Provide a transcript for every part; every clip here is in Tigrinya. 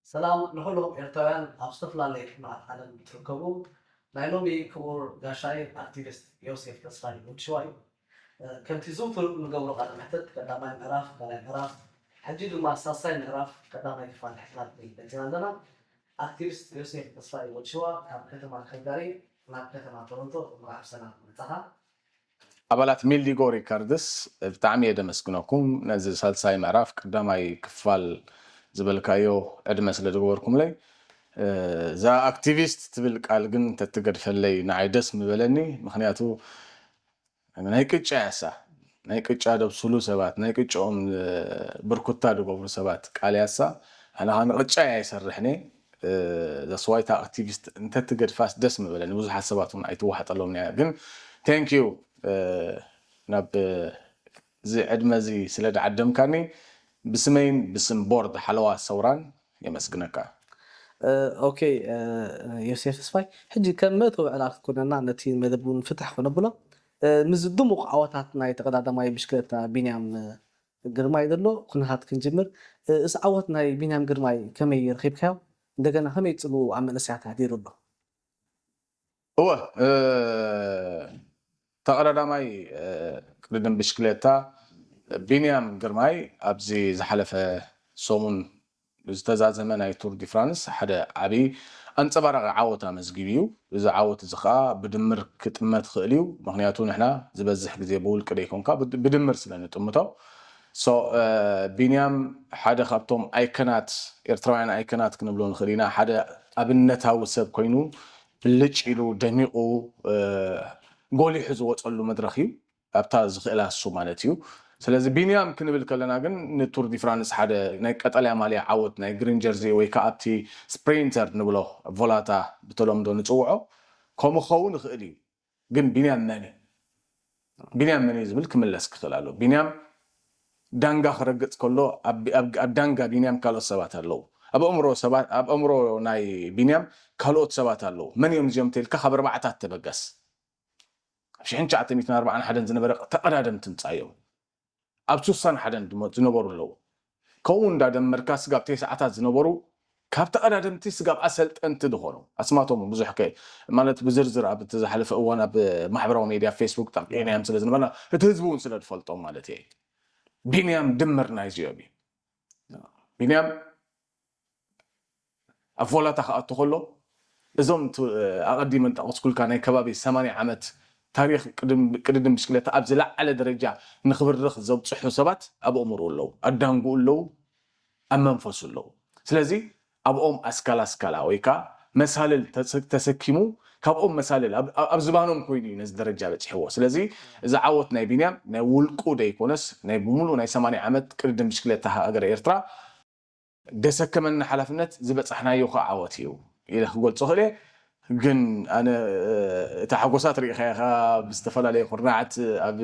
ሰላም ንኹልኹም ኤርትራውያን ኣብ ዝተፈላለየ ክፍልታት ዓለም እትርከቡ። ናይ ሎሚ ክቡር ጋሻይ ኣክቲቪስት ዮሴፍ ተስፋይ ወድሽዋ እዩ። ከምቲ ዝውቱር እንገብሮ ቃለ መሕተት ቀዳማይ ምዕራፍ፣ ካልኣይ ምዕራፍ፣ ሕጂ ድማ ሳልሳይ ምዕራፍ ቀዳማይ ክፋል ሕትመት በጺሕና ኣለና። ኣክቲቪስት ዮሴፍ ተስፋይ ወድሽዋ ካብ ከተማ ካልጋሪ ናብ ከተማ ቶሮንቶ እንኳዕ ብሰላም መጻኻ። ኣባላት ሚልዲጎ ሪካርድስ ብጣዕሚ እየ ደመስግነኩም ነዚ ሳልሳይ ምዕራፍ ቀዳማይ ክፋል ዝበልካዮ ዕድመ ስለ ዝገበርኩምለይ። እዛ ኣክቲቪስት ትብል ቃል ግን እንተትገድፈለይ ንዓይ ደስ ምበለኒ። ምክንያቱ ናይ ቅጫ ያሳ ናይ ቅጫ ደብስሉ ሰባት ናይ ቅጫኦም ብርኩታ ዝገብሩ ሰባት ቃል ያሳ ኣነ ንቅጫ እያ ይሰርሕኒ። ዘስዋይታ ኣክቲቪስት እንተትገድፋስ ደስ ምበለኒ። ብዙሓት ሰባት እውን ኣይትዋሓጠሎም እያ ግን thank you ናብ እዚ ዕድመ እዚ ስለ ዝዓደምካኒ ብስመይን ብስም ቦርድ ሓለዋ ሰውራን የመስግነካ። ኦኬ ዮሴፍ ተስፋይ፣ ሕጂ ከም መእተዊ ዕላል ክትኮነና ነቲ መደብ እውን ፍትሕ ክነብሎ፣ ምስዚ ድሙቕ ዓወታት ናይ ተቐዳዳማይ ብሽክለታ ቢንያም ግርማይ ዘሎ ኩነታት ክንጅምር። እዚ ዓወት ናይ ቢንያም ግርማይ ከመይ ረኺብካዮ? እንደገና ከመይ ጽልኡ ኣብ መንእሰያት ኣሕዲሩ ኣሎ? እወ ተቐዳዳማይ ቅድድም ብሽክሌታ ቢንያም ግርማይ ኣብዚ ዝሓለፈ ሰሙን ዝተዛዘመ ናይ ቱር ዲ ፍራንስ ሓደ ዓብዪ ኣንፀባራቂ ዓወት ኣመዝጊቡ እዩ። እዚ ዓወት እዚ ከዓ ብድምር ክጥመት ይኽእል እዩ። ምክንያቱ ንሕና ዝበዝሕ ግዜ ብውልቂ ደይኮንካ ብድምር ስለ ንጥምቶ። ቢንያም ሓደ ካብቶም ኣይከናት ኤርትራውያን ኣይከናት ክንብሎ ንኽእል ኢና። ሓደ ኣብነታዊ ሰብ ኮይኑ ብልጭ ኢሉ ደሚቑ ጎሊሑ ዝወፀሉ መድረኽ እዩ። ኣብታ ዝኽእላ እሱ ማለት እዩ። ስለዚ ቢንያም ክንብል ከለና ግን ንቱር ዲ ፍራንስ ሓደ ናይ ቀጠልያ ማልያ ዓወት ናይ ግሪን ጀርዚ ወይ ከዓ ኣብቲ ስፕሪንተር ንብሎ ቮላታ ብተለምዶ ንፅውዖ ከምኡ ክኸውን ይኽእል እዩ። ግን ቢንያም መን እዩ? ቢንያም መን እዩ ዝብል ክምለስ ክኽእል ኣሎ። ቢንያም ዳንጋ ክረግፅ ከሎ ኣብ ዳንጋ ቢንያም ካልኦት ሰባት ኣለዉ። ኣብ ኣእምሮ ናይ ቢንያም ካልኦት ሰባት ኣለዉ። መን እዮም እዚኦም ተልካ ካብ ኣርባዕታት ተበገስ ኣብ ሽሕን ትሽዓተ ሚእትን ኣርባዓን ሓደን ዝነበረ ተቐዳደምቲ ምጻዮም ኣብ ሱሳን ሓደን ዝነበሩ ኣለዉ። ከምኡ እንዳደመርካ ስጋብ ተስዓታት ዝነበሩ ካብ ተቐዳደምቲ ስጋብ ኣሰልጠንቲ ዝኾኑ ኣስማቶም ብዙሕ ከ ማለት ብዝርዝር ኣብ እቲ ዝሓለፈ እዋን ኣብ ማሕበራዊ ሜድያ ፌስቡክ ጠቂዕናዮም ስለ ዝነበርና እቲ ህዝቢ እውን ስለ ዝፈልጦም ማለት እየ። ቢንያም ድምር ናይዚኦም እዩ። ቢንያም ኣብ ቮላታ ክኣቱ ከሎ እዞም ኣቐዲመ ዝጠቐስኩልካ ናይ ከባቢ ሰማንያ ዓመት ታሪኽ ቅድድም ብሽክለታ ኣብ ዝለዓለ ደረጃ ንክብርኽ ዘብፅሑ ሰባት ኣብ ኣእምርኡ ኣለዉ፣ ኣብ ዳንግኡ ኣለዉ፣ ኣብ መንፈሱ ኣለዉ። ስለዚ ኣብኦም ኣስካላ ኣስካላ ወይ ከዓ መሳልል ተሰኪሙ ካብኦም መሳልል ኣብ ዝባኖም ኮይኑ እዩ ነዚ ደረጃ በፂሕዎ። ስለዚ እዚ ዓወት ናይ ቢንያም ናይ ውልቁ ደይኮነስ ናይ ብምሉእ ናይ ሰማንያ ዓመት ቅድድም ብሽክለታ ሃገረ ኤርትራ ደሰከመና ሓላፍነት ዝበፃሕናዮ ከዓ ዓወት እዩ ኢለ ክገልፆ ክእል እየ። ግን ኣነ እታ ሓጎሳ ትሪኢኻ ኢኻ ብዝተፈላለየ ኩርናዓት ኣብ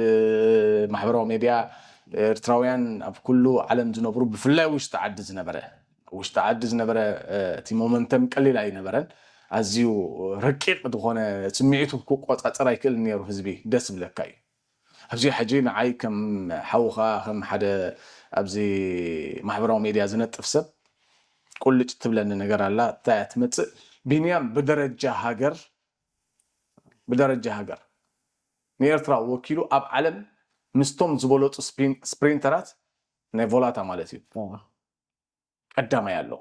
ማሕበራዊ ሜድያ ኤርትራውያን ኣብ ኩሉ ዓለም ዝነብሩ ብፍላይ ውሽጢ ዓዲ ዝነበረ ውሽጢ ዓዲ ዝነበረ እቲ ሞመንተም ቀሊል ኣይነበረን። ኣዝዩ ረቂቕ ዝኾነ ስምዒቱ ክቆፃፀር ኣይክእልን ነይሩ ህዝቢ ደስ ዝብለካ እዩ። ኣብዚ ሕጂ ንዓይ ከም ሓውኻ ከም ሓደ ኣብዚ ማሕበራዊ ሜድያ ዝነጥፍ ሰብ ቁልጭ ትብለኒ ነገር ኣላ። እንታይ እያ ትመፅእ? ቢንያም ብደረጃ ሃገር ብደረጃ ሃገር ንኤርትራ ወኪሉ ኣብ ዓለም ምስቶም ዝበለፁ ስፕሪንተራት ናይ ቮላታ ማለት እዩ ቀዳማይ ኣሎ።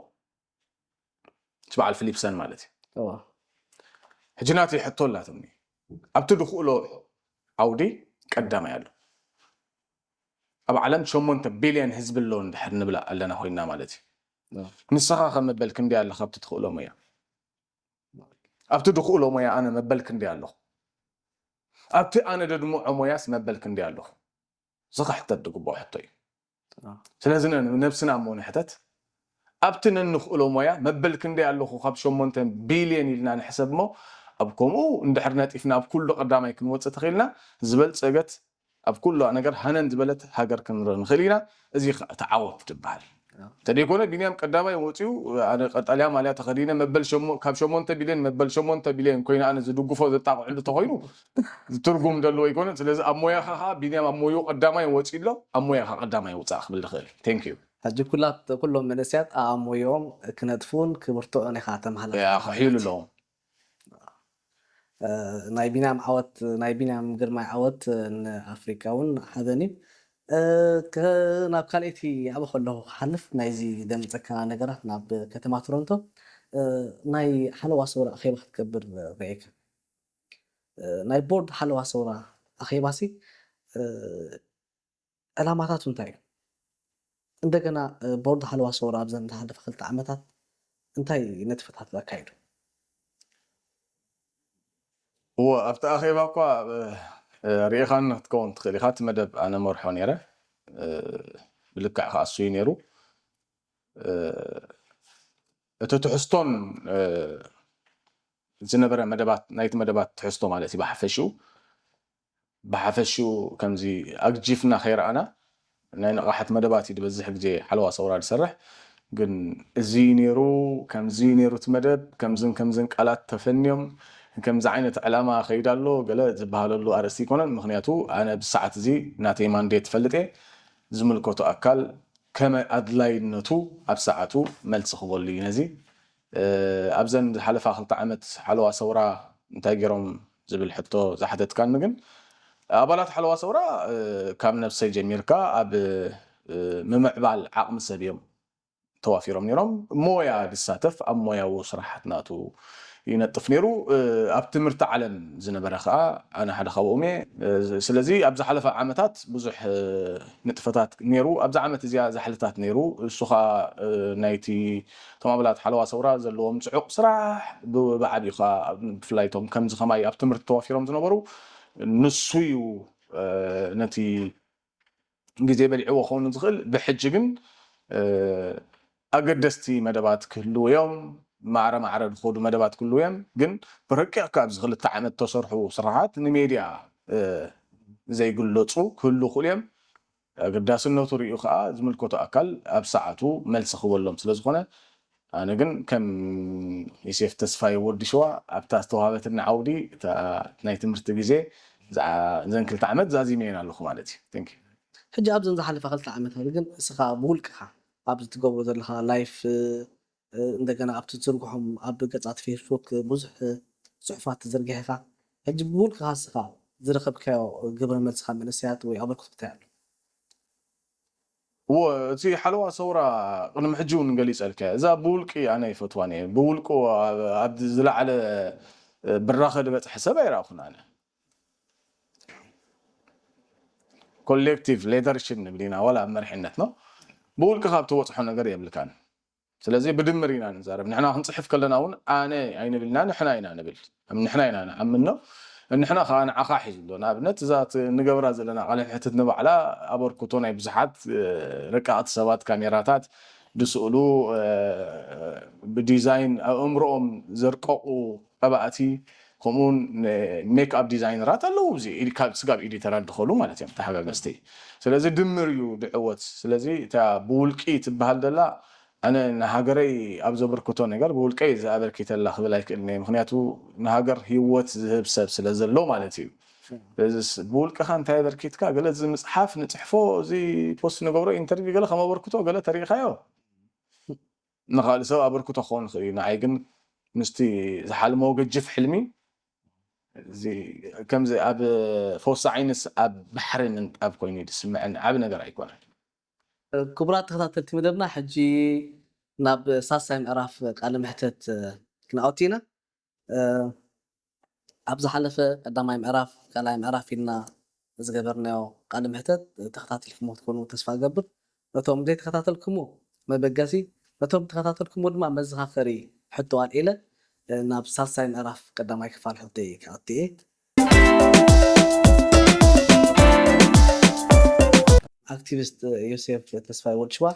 እቲ በዓል ፊሊፕሰን ማለት እዩ። ሕጂ ናተይ ሕቶ ኣላትኒ ኣብቲ ድኽእሎ ዓውዲ ቀዳማይ ኣሎ። ኣብ ዓለም ሸሞንተ ቢልዮን ህዝቢ ኣሎ እንድሕር ንብላ ኣለና ኮይንና ማለት እዩ። ንስኻ ከ መበል ክንደይ ኣለኻ ኣብቲ ትኽእሎ ሞያ? ኣብቲ ድኽእሎ ሞያ ኣነ መበል ክንደይ ኣለኹ? ኣብቲ ኣነ ደድምዖ ሞያስ መበል ክንደይ ኣለኹ? እዚ ክሕተት ዝግብኦ ሕቶ እዩ። ስለዚ ነብስና እሞ ንሕተት ኣብቲ ነንኽእሎ ሞያ መበል ክንደይ ኣለኹ ካብ ሸሞንተ ቢልዮን ኢልና ንሕሰብ እሞ ኣብ ከምኡ እንድሕር ነጢፍና ኣብ ኩሉ ቀዳማይ ክንወፅእ ተኽኢልና ዝበልፀገት ኣብ ኩሉ ነገር ሃነን ዝበለት ሃገር ክንርኢ ንኽእል ኢና። እዚ ተዓወት ዝበሃል እንተደይኮነ ቢንያም ቀዳማይ ወፂኡ ኣነ ቀጠልያ ማልያ ተኸዲነ መበል ካብ ሸሞንተ ቢልዮን መበል ሸሞንተ ቢልዮን ኮይኑ ኣነ ዝድግፎ ዘጣቕዕሉ ተኾይኑ ትርጉም ዘለዎ ኣይኮነን። ስለዚ ኣብ ሞያኻ ከዓ ቢንያም ኣብ ሞይኡ ቀዳማይ ወፂኡ ኣሎ ኣብ ሞያኻ ቀዳማይ ውፃእ ክብል ንኽእል። Thank you። ሕጂ ኩላት ኩሎም መንእሰያት ኣኣሞዮም ክነጥፉን ክብርትዑን ኢኻ ተመሃላልፍ ያ ዘለኻ ክሕይሉ ማለት እዩ። ኣለዎም። እ፣ ናይ ቢንያም ዓወት ናይ ቢንያም ግርማይ ዓወት ንኣፍሪካ እውን ሓበን እዩ። እ፣ ከ- ናብ ካልኣይቲ ኣብ ከለኹ ክሓልፍ ናይዚ ደምፀካ ነገራት ናብ ከተማ ቶሮንቶ እ፣ ናይ ሓለዋ ሰውራ ኣኼባ ክትገብር ርኤካ። እ፣ ናይ ቦርድ ሓለዋ ሰውራ ኣኼባሲ እ፣ ዕላማታቱ እንታይ እዩ? እንደገና እ፣ ቦርድ ሓለዋ ሰውራ ኣብዘን ዝሓለፈ ክልተ ዓመታት እንታይ ነጥፈታት ኣካይዱ? እዎ ኣብቲ ኣኼባ እኳ እ፣ እ፣ ርኢኻኒ ክትከውን ትኽእል ኢኻ። እቲ መደብ ኣነ መርሖ ነይረ። እ፣ ብልክዕ ከኣ እሱ እዩ ነይሩ። እ፣ እቲ ትሕዝቶን እ፣ ዝነበረ መደባት ናይቲ መደባት ትሕዝቶ ማለት እዩ ብሓፈሽኡ ብሓፈሽኡ ከምዚ ኣግጂፍና ከይረኣና ናይ ንቕሓት መደባት እዩ ዝበዝሕ ግዜ ሓለዋ ሰውራ ዝሰርሕ። ግን እዚ ነይሩ ከምዚ ነይሩ እቲ መደብ ከምዝን ከምዝን ቃላት ተፈንዮም ከምዚ ዓይነት ዕላማ ከይዳ ኣሎ ገለ ዝበሃለሉ ኣርእስቲ ኣይኮነን። ምክንያቱ ኣነ ብሰዓት እዚ ናተይ ማንዴት ትፈልጥ እየ ዝምልከቱ ኣካል ከመ ኣድላይነቱ ኣብ ሰዓቱ መልሲ ክበሉ እዩ ነዚ እ፣ ኣብዘን ዝሓለፋ ክልተ ዓመት ሓለዋ ሰውራ እንታይ ገይሮም ዝብል ሕቶ ዝሓተትካኒ ግን ኣባላት ሓለዋ ሰውራ እ፣ ካብ ነብሰይ ጀሚርካ ኣብ እ፣ ምምዕባል ዓቕሚ ሰብ እዮም ተዋፊሮም ነይሮም። ሞያ ዝሳተፍ ኣብ ሞያዊ ስራሓት ናቱ ይነጥፍ ነይሩ። እ፣ ኣብ ትምህርቲ ዓለም ዝነበረ ከዓ ኣነ ሓደ ካብኦም እየ። እ፣ ስለዚ ኣብ ዝሓለፈ ዓመታት ብዙሕ እ፣ ንጥፈታት ነይሩ። ኣብዛ ዓመት እዚኣ ዛሕልታት ነይሩ። እሱ ከዓ እ፣ ናይቲ እቶም ኣባላት ሓለዋ ሰውራ ዘለዎም ፅዑቕ ስራሕ ብ- ብዓብዩ ከዓ ብፍላይ እቶም ከምዚ ከማይ ኣብ ትምህርቲ ተዋፊሮም ዝነበሩ ንሱ እዩ እ፣ ነቲ ግዜ በሊዕዎ ክኸውን ዝኽእል። ብሕጂ ግን እ፣ ኣገደስቲ መደባት ክህልው እዮም፣ ማዕረ ማዕረ ዝኸዱ መደባት ክህልው እዮም። ግን ብረቂቕካ ኣብዚ ክልተ ዓመት ተሰርሑ ስራሓት ንሜድያ እ፣ ዘይግለፁ ክህሉ ይኽእሉ እዮም። ኣገዳስነቱ ርእዩ ከዓ ዝምልከቶ ኣካል ኣብ ሰዓቱ መልሲ ክበሎም ስለ ዝኾነ ኣነ ግን ከም ዮሴፍ ተስፋይ ወዲ ሸዋ ኣብታ ዝተዋሃበትና ዓውዲ እታ ናይ ትምህርቲ ግዜ ዝኣ- ዘን ክልተ ዓመት ዛዚመየን ኣለኹ ማለት እዩ። Thank you። ሕጂ ኣብዘን ዝሓለፈ ክልተ ዓመታት ግን እስኻ ብውልቅኻ ኣብዚ ትገብሮ ዘለኻ ላይፍ እ፣ እንደገና ኣብቲ ትዝርግሖም ኣብ ገጻት ፌስቡክ ብዙሕ እ፣ ጽሑፋት ትዝርግሕ ኢኻ። ሕጂ ብውልቅኻ እስኻ ዝረኸብካዮ ግብረ መልሲ ካብ መንእሰያት ወይ ኣበርክቶ እንታይ ኣሎ? እዎ እቲ ሓለዋ ሰውራ ቅድሚ ሕጂ እውን ገሊፀልካ እዛ ብውልቂ ኣነ ይፈትዋን እየ ብውልቁ ኣብ- ኣብ ዝለዓለ እ፣ ብራኸ ዝበፅሐ ሰብ ኣይረኣኹን ኣነ ኮሌክቲቭ ሌደርሽፕ ንብል ኢና ዋላ ኣብ መርሕነት ነው ብውልቂ ካብ ትወፅሖ ነገር የብልካን ስለዚ ብድምር ኢና ንዛረብ ንሕና ክንፅሕፍ ከለና እውን ኣነ ኣይንብልና ንሕና ኢና ንብል ንሕና ኢና ንኣምን ነው ንሕና ከዓ ንዓኻ ሒዙ ኣሎ ንኣብነት እዛ ንገብራ ዘለና ቃለ ሕትት ንባዕላ ኣበርክቶ ናይ ብዙሓት ረቃቕቲ ሰባት ካሜራታት ዝስእሉ ብዲዛይን ኣእምሮኦም ዘርቀቑ ቀባእቲ ከምኡውን ሜክ ኣፕ ዲዛይነራት ኣለዉ ስጋብ ኤዲተራት ዝኸሉ ማለት እዮም ተሓጋገዝቲ ስለዚ ድምር እዩ ድዕወት ስለዚ እታ ብውልቂ ትበሃል ደላ ኣነ ንሃገረይ ኣብ ዘበርክቶ ነገር ብውልቀይ ዝኣበርኪተላ ክብል ኣይክእልን እየ ምክንያቱ ንሃገር ህይወት ዝህብ ሰብ ስለ ዘሎ ማለት እዩ ብውልቅኻ እንታይ ኣበርኪትካ ገለ እዚ ምፅሓፍ ንፅሕፎ እዚ ፖስት ንገብሮ ኢንተርቪው ገለ ከመበርክቶ ገለ ተሪኢኻዮ ንካልእ ሰብ ኣበርክቶ ክኸውን ይኽእል እዩ ንዓይ ግን ምስቲ ዝሓልሞ ገጅፍ ሕልሚ ከምዚ ኣብ ፈውሲ ዓይንስ ኣብ ባሕሪ ምንጣብ ኮይኑ እዩ ዝስምዐኒ ዓብ ነገር ኣይኮነን ክቡራት ተኸታተልቲ መደብና ሕጂ ናብ ሳሳይ ምዕራፍ ቃለ ምሕተት ክንኣቱ ኢና ኣብ ዝሓለፈ ቀዳማይ ምዕራፍ ካልኣይ ምዕራፍ ኢልና ዝገበርናዮ ቃለ ምሕተት ተኸታቲልኩሞ ትኮኑ ተስፋ እገብር ነቶም ዘይተኸታተልኩሞ መበገሲ ነቶም ተኸታተልኩሞ ድማ መዘኻኸሪ ሕቶ ኣልዒለ ናብ ሳልሳይ ምዕራፍ ቀዳማይ ክፋል ሕቶይ ክኣቱ እየ ኣክቲቪስት ዮሴፍ ተስፋይ ወድሽዋ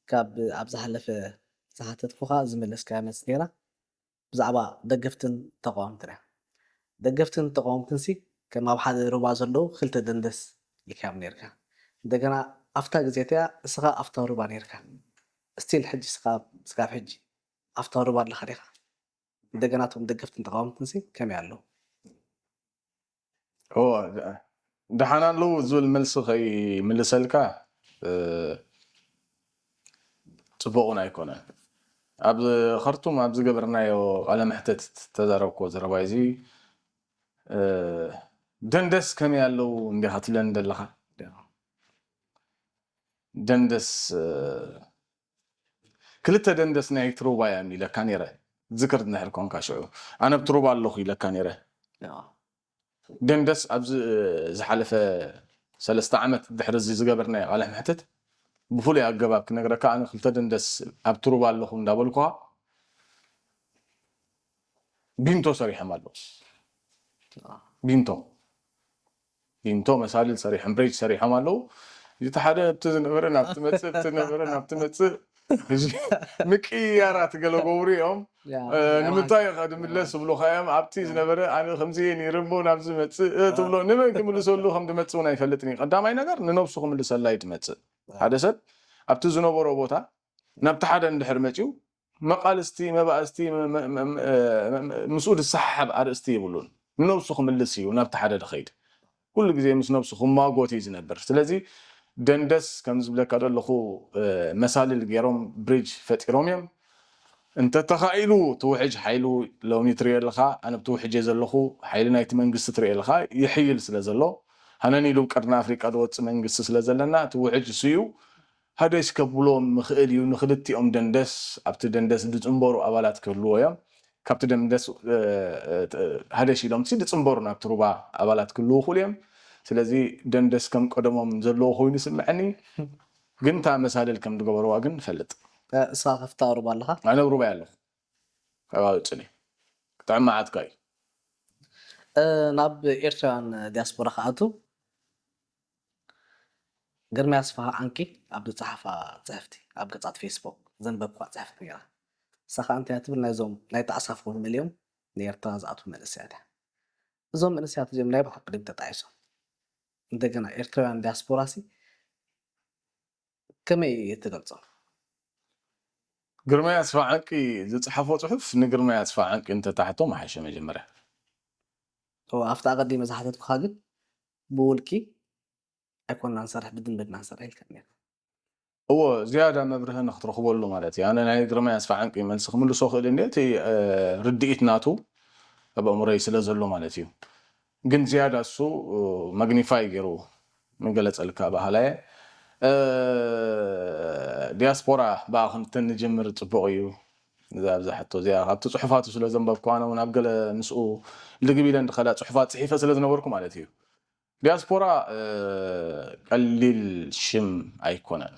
ካብ ኣብ ዝሓለፈ ዝሓተትኩኻ ዝመለስካያ መልሲ ነይራ ብዛዕባ ደገፍትን ተቃወምትን እያ። ደገፍትን ተቃወምትን ሲ ከም ኣብ ሓደ ሩባ ዘለዉ ክልተ ደንደስ ኢልካዮም ነይርካ። እንደገና ኣብታ ግዜ እቲኣ እስኻ ኣብታ ሩባ ነይርካ። ስቲል ሕጂ እስኻ ስጋብ ሕጂ ኣብታ ሩባ ኣለኻ ዲኻ? እንደገና እቶም ደገፍትን ተቃወምትን ሲ ከመይ ኣለዉ? ደሓን ኣለዉ ዝብል መልሲ ከይምልሰልካ እ፣ ጽቡቕ እውን ኣይኮነን። ኣብ ኸርቱም ኣብ ዝገበርናዮ ቃለ መሕተት ተዛረብክዎ ዘረባ እዚ ደንደስ ከመይ ኣለዉ እንዲኻ ትብለኒ ዘለኻ? ደንደስ ክልተ ደንደስ ናይ ትሩባ እዮም ኢለካ ነይረ። ዝክር እንድሕር ኮንካ ሽዑ ኣነ ኣብ ትሩባ ኣለኹ ኢለካ ነይረ። ደንደስ ኣብዚ ዝሓለፈ ሰለስተ ዓመት ድሕሪ እዚ ዝገበርናዮ ቃለ መሕተት ብፍሉይ ኣገባብ ክነግረካ ኣነ ክልተ ደንደስ ኣብ ትሩባ ኣለኹ እንዳበልኩኻ ቢንቶ ሰሪሖም ኣለዉ። ቢንቶ ቢንቶ መሳልል ሰሪሖም ብሬጅ ሰሪሖም ኣለዉ። እቲ ሓደ እቲ ዝነበረ ናብ ትመፅእ እቲ ዝነበረ ናብ ትመፅእ ምቅያራት ገለ ገብሩ እዮም። ንምንታይ ኢኻ ድምለስ ዝብሉኻ እዮም ኣብቲ ዝነበረ ኣነ ከምዚ እየ ነይረ እሞ ናብዚ መፅእ ትብሎ ንመን ክምልሰሉ ከም ድመፅእ እውን ኣይፈልጥን እዩ። ቀዳማይ ነገር ንነብሱ ክምልሰላ እዩ ድመፅእ። ሓደ ሰብ ኣብቲ ዝነበሮ ቦታ ናብቲ ሓደ እንድሕር መፅዩ መቓልስቲ መባእስቲ ምስኡ ዝሰሓሓብ ኣርእስቲ የብሉን። ንነብሱ ክምልስ እዩ ናብቲ ሓደ ድኸይድ። ኩሉ ግዜ ምስ ነብሱ ክማጎት እዩ ዝነብር። ስለዚ ደንደስ ከም ዝብለካ ዘለኹ መሳልል ገይሮም ብሪጅ ፈጢሮም እዮም። እንተተኻኢሉ ትውሕጅ ሓይሉ ሎሚ ትሪኦ ኣለኻ። ኣነ ብትውሕጅ እየ ዘለኹ። ሓይሊ ናይቲ መንግስቲ ትሪኦ ኣለኻ። ይሕይል ስለ ዘሎ ሃነን ኢሉ ቀርኒ ኣፍሪቃ ዝወፅእ መንግስቲ ስለ ዘለና እቲ ውሕጅ እሱ እዩ። ሃደሽ ከብሎ ምኽእል እዩ። ንክልቲኦም ደንደስ ኣብቲ ደንደስ ዝፅንበሩ ኣባላት ክህልዎ እዮም። ካብቲ ደንደስ ሃደሽ ኢሎም ሲ ዝፅንበሩ ናብቲ ሩባ ኣባላት ክህልዉ ይኽእሉ እዮም። ስለዚ ደንደስ ከም ቀደሞም ዘለዎ ኮይኑ ይስምዐኒ። ግን እታ መሳልል ከም ዝገበርዋ ግን ንፈልጥ። እሳ ከፍታ ሩባ ኣለኻ? ኣነ ኣብ ሩባ ኣለኹ። ከባቢ ፅኒ ክጥዕም መዓትካ እዩ። ናብ ኤርትራውያን ዲያስፖራ ክኣቱ ግርማይ ኣስፍሃ ዓንቂ ኣብ ዝጸሓፋ ጽሕፍቲ ኣብ ገጻት ፌስቡክ ዘንበብኳ ጽሕፍቲ ነይራ። ንሳ ከኣ እንታይ እያ ትብል፣ ናይዞም ናይ ጣዕሳ ፎርም መሊኦም ንኤርትራ ዝኣትዉ መንእሰያት እያ። እዞም መንእሰያት እዚኦም ናይ ብሓቂ ድዮም ተጣዒሶም? እንደገና ኤርትራውያን ዲያስፖራሲ ከመይ ትገልጾም? ግርማይ ኣስፋ ዓንቂ ዝጸሓፎ ጽሑፍ ንግርማይ ኣስፋ ዓንቂ እንተታሕቶ ምሓሸ መጀመርያ። ኣብቲ ኣቐዲመ ዝሓተትኩኻ ግን ብውልቂ ኣይኮንና ንሰርሕ ብድንብድና ንሰርሕ ኢልካ ነርካ። እዎ ዝያዳ መብርህ ንክትረኽበሉ ማለት እዩ። ኣነ ናይ ግርማይ ኣስፋ ዓንቂ መልሲ ክምልሶ ክእል እንዲ እቲ ርድኢት ናቱ ኣብ ኣእምሮይ ስለ ዘሎ ማለት እዩ። ግን ዝያዳ እሱ ማግኒፋይ ገይሩ ምገለፀልካ ባህላየ ዲያስፖራ ብኣ ክንተን ንጀምር ፅቡቕ እዩ። እዛ ኣብዛ ሕቶ እዚኣ ካብቲ ፅሑፋቱ ስለ ዘንበብኩ ኣነ እውን ኣብ ገለ ምስኡ ልግብ ኢለ እንድኸዳ ፅሑፋት ፅሒፈ ስለ ዝነበርኩ ማለት እዩ። ዲያስፖራ ቀሊል ሽም ኣይኮነን።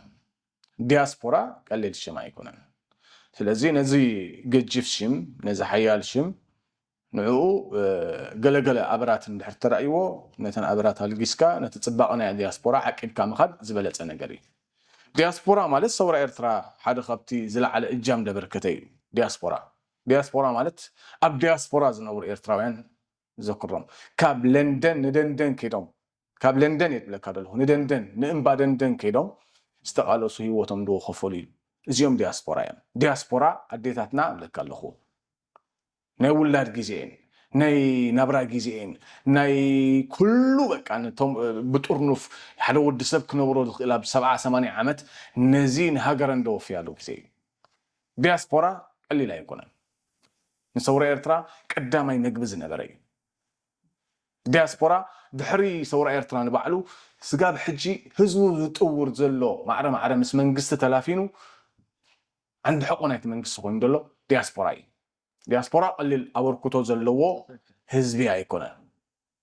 ዲያስፖራ ቀሊል ሽም ኣይኮነን። ስለዚ ነዚ ገጅፍ ሽም ነዚ ሓያል ሽም ንዕኡ ገለገለ ኣበራት እንድሕር ተራእይዎ ነተን ኣበራት ኣልጊስካ ነቲ ፅባቐ ናይ ዲያስፖራ ዓቂብካ ምኻድ ዝበለፀ ነገር እዩ። ዲያስፖራ ማለት ሰውራ ኤርትራ ሓደ ካብቲ ዝለዓለ እጃም ደበርከተ እዩ። ዲያስፖራ ዲያስፖራ ማለት ኣብ ዲያስፖራ ዝነብሩ ኤርትራውያን ዘክሮም ካብ ለንደን ንደንደን ከይዶም ካብ ለንደን እየ ዝብለካ ዘለኹ ንደንደን ንእምባ ደንደን ከይዶም ዝተቓለሱ ህይወቶም ዝወኸፈሉ እዩ። እዚኦም ዲያስፖራ እዮም። ዲያስፖራ ኣዴታትና እብለካ ኣለኹ ናይ ውላድ ግዜኤን ናይ ናብራ ግዜኤን ናይ ኩሉ በቃ ነቶም ብጥርኑፍ ሓደ ወዲ ሰብ ክነብሮ ዝኽእል ኣብ ሰብዓ ሰማንያ ዓመት ነዚ ንሃገረን ደወፍያሉ ግዜ እዩ። ዲያስፖራ ቀሊል ኣይኮነን። ንሰውራ ኤርትራ ቀዳማይ መግቢ ዝነበረ እዩ። ዲያስፖራ ድሕሪ ሰውራ ኤርትራ ንባዕሉ ስጋብ ሕጂ ህዝቡ ዝጥውር ዘሎ ማዕረ ማዕረ ምስ መንግስቲ ተላፊኑ ዓንዲ ሕቆ ናይቲ መንግስቲ ኮይኑ ዘሎ ዲያስፖራ እዩ። ዲያስፖራ ቀሊል ኣበርክቶ ዘለዎ ህዝቢ ኣይኮነን።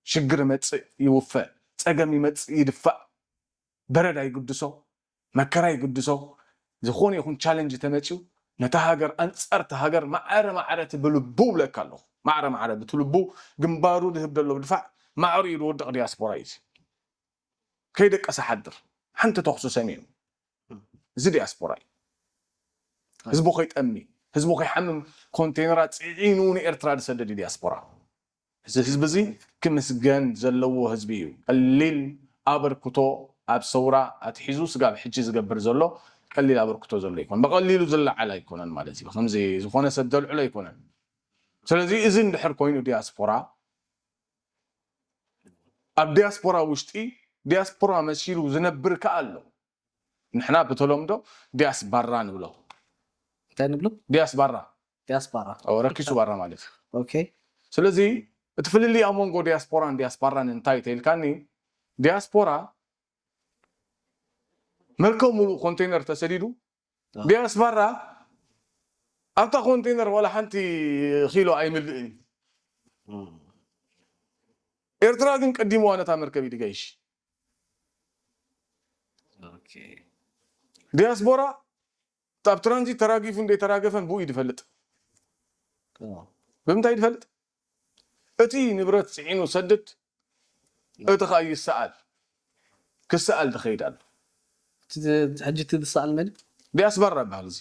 ሽግር ይመፅእ ይውፈ፣ ፀገም ይመፅእ ይድፋእ፣ በረድ ኣይግድሶ፣ መከራ ይግድሶ፣ ዝኾነ ይኹን ቻለንጅ ተመፅዩ ነታ ሃገር ኣንፃር እታ ሃገር ማዕረ ማዕረ እቲ ብልቡ ብለካ ኣለኹ ማዕረ ማዕረ ብቲ ልቡ ግንባሩ ዝህብ ዘሎ ብድፋዕ ማዕሩ እዩ ዝወድቕ ዲያስፖራ እዩ። ከይደቀሰ ሓድር ሓንቲ ተኹሲ ሰሚዑ እዚ ዲያስፖራ እዩ። ህዝቡ ከይጠሚ ህዝቡ ከይሓምም ኮንቴነራት ፅዒኑ ንኤርትራ ዝሰደድ እዩ ዲያስፖራ። እዚ ህዝቢ እዚ ክምስገን ዘለዎ ህዝቢ እዩ። ቀሊል ኣበርክቶ ኣብ ሰውራ ኣትሒዙ ስጋብ ሕጂ ዝገብር ዘሎ ቀሊል ኣበርክቶ ዘሎ ኣይኮን ብቐሊሉ ዝለዓል ኣይኮነን ማለት እዩ። ከምዚ ዝኾነ ሰብ ዘልዕሎ ኣይኮነን። ስለዚ እዚ እንድሕር ኮይኑ ዲያስፖራ ኣብ ዲያስፖራ ውሽጢ ዲያስፖራ መሲሉ ዝነብር ከኣ ኣሎ። ንሕና ብተለምዶ ዲያስባራ ንብሎ። እንታይ ንብሎ? ዲያስባራ ዲያስፖራ። ረኪሱ ባራ ማለት እዩ። ኦኬ። ስለዚ እቲ ፍልልይ ኣብ መንጎ ዲያስፖራን ዲያስባራን እንታይ ተይልካኒ፣ ዲያስፖራ መልከ ሙሉእ ኮንቴነር ተሰዲዱ፣ ዲያስባራ ኣብታ ኮንቴነር ዋላ ሓንቲ ኪሎ ኣይምልእን እዩ። ኤርትራ ግን ቀዲምዋ ነታ መርከብ እዩ ድገይሽ። ዲያስፖራ ኣብ ትራንዚት ተራጊፉ እንደ ተራገፈን ብኡ እዩ ድፈልጥ። ብምንታይ ድፈልጥ? እቲ ንብረት ጽዒኑ ሰድድ፣ እቲ ኸኣ ይሰኣል፣ ክሰኣል ድኸይድ ኣሎ። ሕጂ እቲ ዝሰኣል መን? ዲያስባራ ይበሃል። እዚ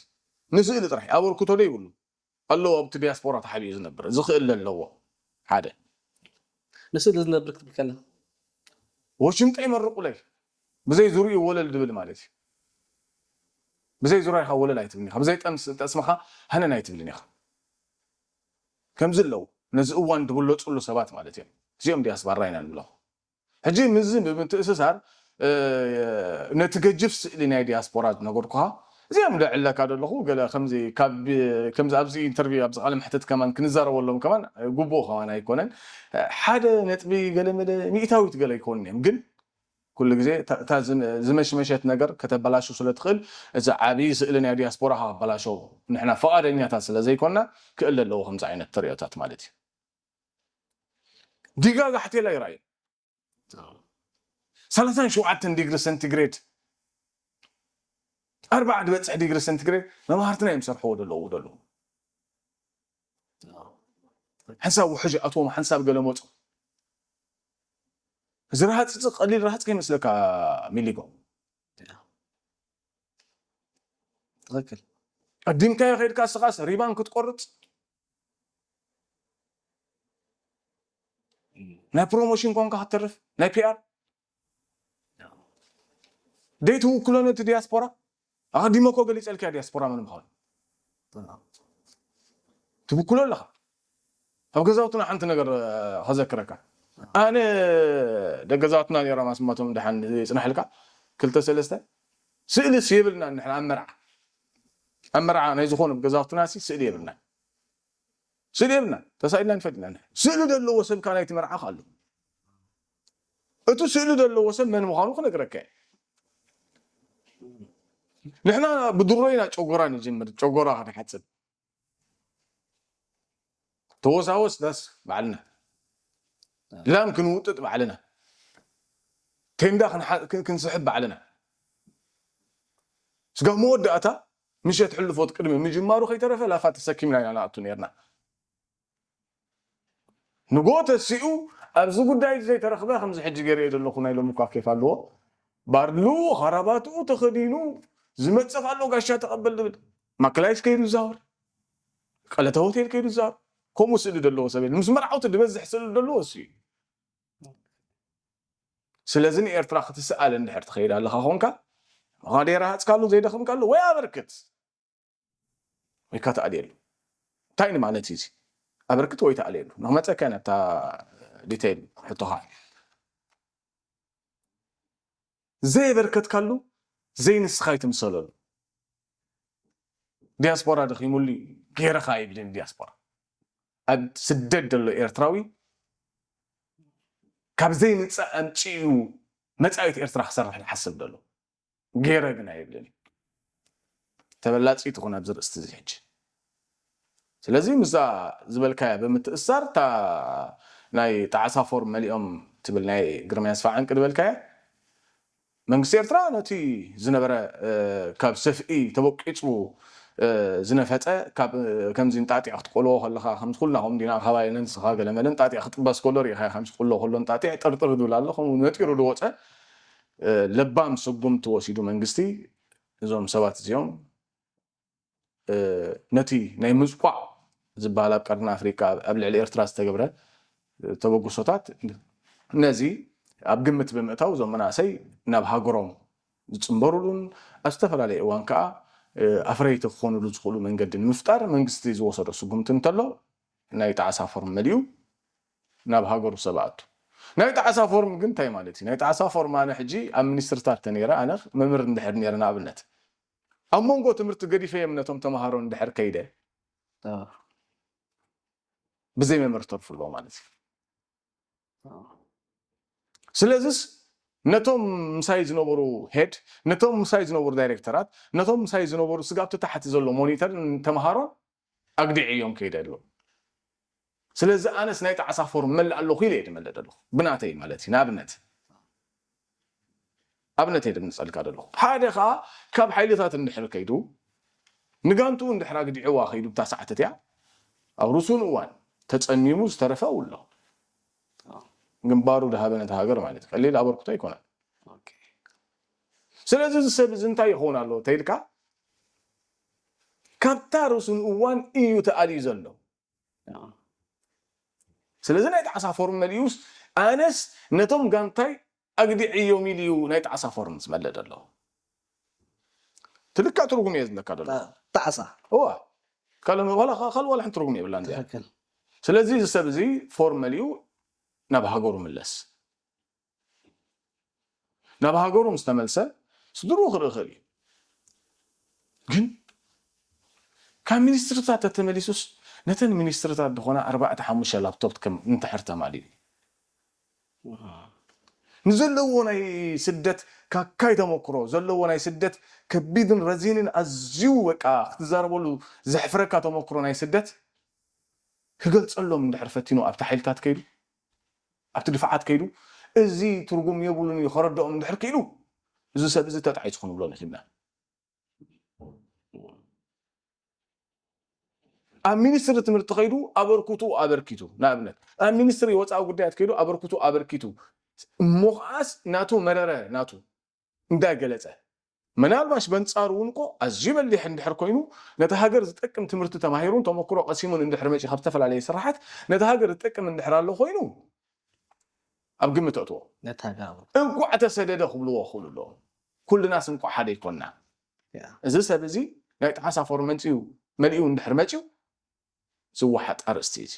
ንስእሊ ጥራሕ ኣበርክቶ ዶ ይብሉ ኣለዎ። ኣብቲ ዲያስፖራ ተሓቢኡ ዝነብር ዝኽእል ኣለዎ። ሓደ ንስእሊ ዝነብር ክትብል ከለኻ ወሽምጠይ መርቁለይ ብዘይ ዙርኡ ወለል ድብል ማለት እዩ። ብዘይ ዙርያኻ ወለል ኣይትብልን ኢኻ። ብዘይ ጠምስ- ጠስምኻ ሃነን ኣይትብልን ኢኻ። ከምዚ ኣለዉ ነዚ እዋን ድብለፁሉ ሰባት ማለት እዮም። እዚኦም ዲያስባራ ኢና ንብሎም። ሕጂ ምዚ ብምትእስሳር ነቲ ገጅፍ ስእሊ ናይ ዲያስፖራ ዝነገርኩኻ እዚኦም ደዕለካ ዘለኹ ገለ ከምዚ ኣብዚ ኢንተርቪው ኣብዚ ቃለ መሕትት ከማን ክንዛረበሎም ከማን ግቡእ ከማን ኣይኮነን። ሓደ ነጥቢ ገለ መለ ሚእታዊት ገለ ኣይኮንን እዮም ግን ኩሉ ግዜ እታ ዝመሽመሸት ነገር ከተበላሹ ስለ ትኽእል እዚ ዓብዪ ስእሊ ናይ ዲያስፖራ ከበላሸው ንሕና ፈቓደኛታት ስለ ዘይኮና ክእል ኣለዎ ከምዚ ዓይነት ተሪኦታት ማለት እዩ። ዲጋ ጋሕቴላ ይረኣዩ ሰላሳን ሸውዓተን ዲግሪ ሰንቲግሬድ ኣርባዓ ዝበፅሕ ዲግሪ ሰንቲግሬድ መምሃርትና እዮም ሰርሕዎ ዘለዉ ዘለዉ ሓንሳብ ውሕጅ ኣትዎም ሓንሳብ ገለ መፁ እዚ ረሃፅ ቀሊል ረሃፅ ከይመስለካ ሚሊጎ ትክክል ቀዲምካዮ ከይድካ ስኻስ ሪባን ክትቆርፅ ናይ ፕሮሞሽን ኮንካ ክትተርፍ ናይ ፒኣር ደይ ትውክሎ ነቲ ዲያስፖራ ኣቐዲመ እኮ ገሊፀልካ ዲያስፖራ መን ምዃኑ ትብክሎ ኣለኻ ኣብ ገዛውትና ሓንቲ ነገር ከዘክረካ ኣነ ደገዛውትና ነሮም ኣስማቶም ድሓን ይፅናሕልካ ክልተ ሰለስተ ስእልስ የብልና ንሕና ኣብ መርዓ ኣብ መርዓ ናይ ዝኾነ ገዛውትና ስእሊ የብልና ስእሊ የብልና ተሳኢልና ንፈልጥ ኢና ስእሊ ዘለዎ ሰብ ካናይቲ መርዓ ኣሎ እቲ ስእሊ ዘለዎ ሰብ መን ምዃኑ ክነግረካ ንሕና ብድሮ ኢና ጨጎራ ንጅምር ጨጎራ ክንሓፅብ ተወሳወስ ዳስ ባዕልና ላም ክንውጥጥ ባዕልና ቴንዳ ክንስሕብ ባዕልና ስጋብ መወዳእታ ምሸት ሕልፎት ቅድሚ ምጅማሩ ከይተረፈ ላፋ ተሰኪምና ኢና ንኣቱ ነርና ንጎ ተሲኡ ኣብዚ ጉዳይ ዘይተረኽበ ከምዚ ሕጂ ገይረዮ ዘለኹ ናይ ሎሚ እኳ ኬፍ ኣለዎ ባርሉ ኸራባትኡ ተኸዲኑ ዝመፀፍ ኣሎ ጋሻ ተቐበል ዝብል ማክላይስ ከይዱ ይዛወር ቀለተ ሆቴል ከይዱ ይዛወር ከምኡ ስእሊ ዘለዎ ሰብ የለ ምስ መርዓውቲ ዝበዝሕ ስእሊ ዘለዎ እሱ እዩ ስለዚ ንኤርትራ ክትስኣል እንድሕር ትኸይድ ኣለኻ ኾንካ መኻደ ረሃፅካሉ ዘይደኽምካሉ ወይ ኣበርክት ወይ ካትኣልየሉ እንታይ ንማለት እዩ ኣበርክት ወይ ተኣልየሉ ንክመፀካ ነታ ዲቴይል ሕቶኻ ዘየበርከትካሉ ዘይንስኻ ይትምሰለሉ ዲያስፖራ ደኺሙሉ ገይረኻ ይብልን ዲያስፖራ ኣብ ስደት ዘሎ ኤርትራዊ ካብ ዘይምፃእ ኣምፅኡ መፃኢት ኤርትራ ክሰርሕ ዝሓስብ ዘሎ ገይረ ግን ኣይብልን እዩ ተበላፂ ትኹን ኣብዚ ርእስቲ እዚ ሕጂ ስለዚ ምስዛ ዝበልካያ ብምትእሳር እታ ናይ ጣዕሳ ፎርም መሊኦም ትብል ናይ ግርማይ ኣስፋ ዓንቂ ዝበልካያ መንግስቲ ኤርትራ ነቲ ዝነበረ ካብ ሰፍኢ ተበቂፁ ዝነፈፀ ካብ ከምዚ እንጣጢዕ ክትቆልዎ ከለካ ከምዚ ኩልና ከም ዲና ካባይ ነንስኻ ገለመለ እንጣጢዕ ክጥበስ ከሎ ሪኢኻ ከምዚ ክሎ ከሎ እንጣጢዕ ጥርጥር ዝብል ኣሎ ከምኡ ነጢሩ ዝወፀ ለባም ስጉምቲ ወሲዱ መንግስቲ እዞም ሰባት እዚኦም ነቲ ናይ ምፅቋዕ ዝበሃል ኣብ ቀርኒ ኣፍሪቃ ኣብ ልዕሊ ኤርትራ ዝተገብረ ተበግሶታት ነዚ ኣብ ግምት ብምእታው እዞም መናእሰይ ናብ ሃገሮም ዝፅንበሩሉን ኣብ ዝተፈላለየ እዋን ከዓ ኣፍረይቲ ክኾኑሉ ዝኽእሉ መንገዲ ንምፍጣር መንግስቲ ዝወሰዶ ስጉምቲ እንተሎ ናይ ጣዕሳ ፎርም መሊኡ ናብ ሃገሩ ሰብ ኣቱ ናይ ጣዕሳ ፎርም ግን እንታይ ማለት እዩ ናይ ጣዕሳ ፎርም ኣነ ሕጂ ኣብ ሚኒስትርታት ተነይረ ኣነ መምህር እንድሕር ነይረ ንኣብነት ኣብ መንጎ ትምህርቲ ገዲፈዮም ነቶም ተምሃሮ እንድሕር ከይደ፣ ብዘይ መምህር ተርፉ ኣለዎ ማለት እዩ። ስለዚስ ነቶም ምሳይ ዝነበሩ ሄድ፣ ነቶም ምሳይ ዝነበሩ ዳይሬክተራት፣ ነቶም ምሳይ ዝነበሩ ስጋብ ታሕቲ ዘሎ ሞኒተር ተምሃሮ ኣግዲዐዮም ከይደ ኣለዉ። ስለዚ ኣነስ ናይ ጣዕሳ ፎርም መልእ ኣለኹ ኢለ እየ ዝመልእ ዘለኹ፣ ብናተይ ማለት እዩ። ንኣብነት ኣብነት እየ ድምፀልካ ዘለኹ። ሓደ ከዓ ካብ ሓይልታት እንድሕር ከይዱ ንጋንቱ እንድሕር ኣግዲዕዋ ከይዱ ብታ ሰዓት እቲኣ ኣብ ርሱን እዋን ተፀሚሙ ዝተረፈ ውሎ ግንባሩ ድሃበ ነቲ ሃገር ማለት እዩ። ቀሊል ኣበርክቶ ኣይኮነን። ስለዚ እዚ ሰብ እዚ እንታይ ይኸውን ኣሎ ተይልካ ካብታ ርሱን እዋን እዩ ተኣልዩ ዘሎ። ስለዚ ናይ ጣዕሳ ፎርም መሊኡስ ኣነስ ነቶም ጋንታይ ኣግዲዕዮም ኢሉ እዩ ናይ ጣዕሳ ፎርም ዝመልእ ዘሎ። ትልካ ትርጉም እየ ዝብለካ ዘሎ። ጣዕሳ እዋ ካልእ ዋላ ካልእ ዋላ ሓንቲ ትርጉም የብላን እዚኣ። ትክክል። ስለዚ እዚ ሰብ እዚ ፎርም መሊኡ ናብ ሃገሩ ምለስ፣ ናብ ሃገሩ ምስ ተመልሰ ስድርኡ ክርኢ ይኽእል እዩ። ግን ካብ ሚኒስትርታት ተተመሊሱስ ነተን ሚኒስትርታት ዝኾና ኣርባዕተ ሓሙሽተ ላፕቶፕ ከም እንድሕር ተማሊኡ ንዘለዎ ናይ ስደት ካካይ ተመክሮ ዘለዎ ናይ ስደት ከቢድን ረዚንን ኣዝዩ በቃ ክትዛረበሉ ዘሕፍረካ ተመክሮ ናይ ስደት ክገልፀሎም እንድሕር ፈቲኑ ኣብቲ ሓይልታት ከይዱ ኣብቲ ድፋዓት ከይዱ እዚ ትርጉም የብሉን እዩ ከረድኦም እንድሕር ክኢሉ እዚ ሰብ እዚ ተጣዒሱ ክንብሎ ንኽእልና ኣብ ሚኒስትሪ ትምህርቲ ከይዱ ኣበርክቱ ኣበርኪቱ ንኣብነት ኣብ ሚኒስትሪ ወፃኢ ጉዳያት ከይዱ ኣበርክቱ ኣበርኪቱ እሞ ከዓስ ናቱ መረረ ናቱ እንዳገለፀ ምናልባሽ በንፃሩ እውን እኮ ኣዝዩ በሊሕ እንድሕር ኮይኑ ነቲ ሃገር ዝጠቅም ትምህርቲ ተማሂሩን ተመክሮ ቀሲሙን እንድሕር መፂ ካብ ዝተፈላለየ ስራሓት ነቲ ሃገር ዝጠቅም እንድሕር ኣሎ ኮይኑ ኣብ ግምት ኣእትዎ ነታ ጋር እንኳዕ ተሰደደ ክብልዎ ክኽእሉ ኣለዎም ኩልናስ እንኳዕ ሓደ ይኮንና እዚ ሰብ እዚ ናይ ጣዕሳ ፎርም መንፅኡ መሊኡ እንድሕር መፂኡ ዝወሓጥ ኣርእስቲ እዚ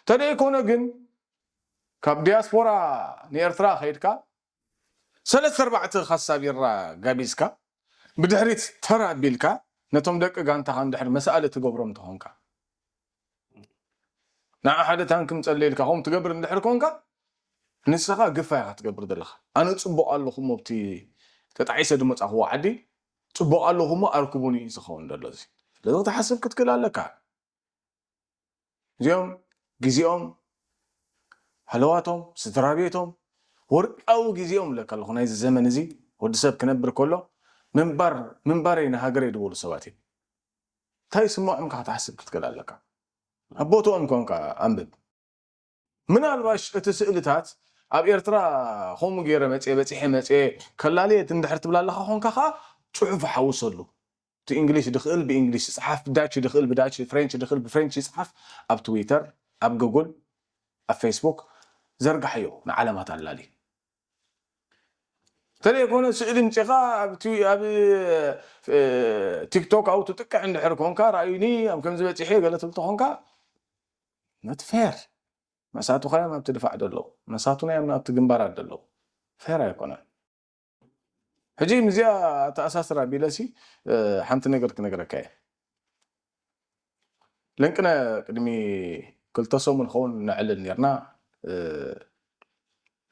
ተደይኮነ ግን ካብ ዲያስፖራ ንኤርትራ ከይድካ ሰለስተ ኣርባዕተ ካሳ ቢራ ጋቢዝካ ብድሕሪት ተር ኣቢልካ ነቶም ደቂ ጋንታኻ እንድሕር መሳእሊ ትገብሮም ተኾንካ ንዓ ሓደ ታንኪ ምፀለየልካ ከምኡ ትገብር እንድሕር ኮንካ ንስኻ ግፋ ኢኻ ትገብር ዘለኻ ኣነ ፅቡቕ ኣለኹ ሞ ኣብቲ ተጣዒሰ ዝመፃኹዎ ዓዲ ፅቡቕ ኣለኹ ሞ ኣርክቡኒ እዩ ዝኸውን ዘሎ እዚ ስለዚ ክትሓስብ ክትክእል ኣለካ እዚኦም ግዜኦም ሃለዋቶም ስድራ ቤቶም ወርቃዊ ግዜኦም ብለካ ኣለኹ ናይዚ ዘመን እዚ ወዲ ሰብ ክነብር ከሎ ምንባር ምንባረይ ንሃገረይ ዝበሉ ሰባት እዮም እንታይ ስምዖም ኢኻ ክትሓስብ ክትክእል ኣለካ ኣብ ቦትኦም ኮንካ ኣንብብ ምናልባሽ እቲ ስእልታት ኣብ ኤርትራ ከምኡ ገይረ መፅየ በፂሐ መፅየ ከላልየ እንድሕር ትብል ኣለኻ ኮንካ ከዓ ፅሑፍ ሓውሰሉ እቲ እንግሊሽ ድኽእል ብእንግሊሽ ይፅሓፍ ብዳች ድኽእል ብዳች ፍሬንች ድኽእል ብፍሬንች ይፅሓፍ ኣብ ትዊተር ኣብ ጉግል ኣብ ፌስቡክ ዘርግሓዮ ንዓለማት ኣላሊ ተለይኮነ ስእሊ ምፅኻ ኣብ ቲክቶክ ኣብኡ ትጥቅዕ እንድሕር ኮንካ ራእዩኒ ኣብ ከምዚ በፂሐ ገለ ትብል ተኾንካ not fair መሳቱኻ እዮም ኣብቲ ድፋዕ ዘለዉ መሳቱና እዮም ኣብቲ ግንባራት ዘለዉ ፌር ኣይኮነን ሕጂ ምዚኣ ተኣሳስር ኣቢለሲ ሓንቲ ነገር ክነግረካ እየ ለንቅነ ቅድሚ ክልተ ሰሙን ኸውን ነዕልል ነርና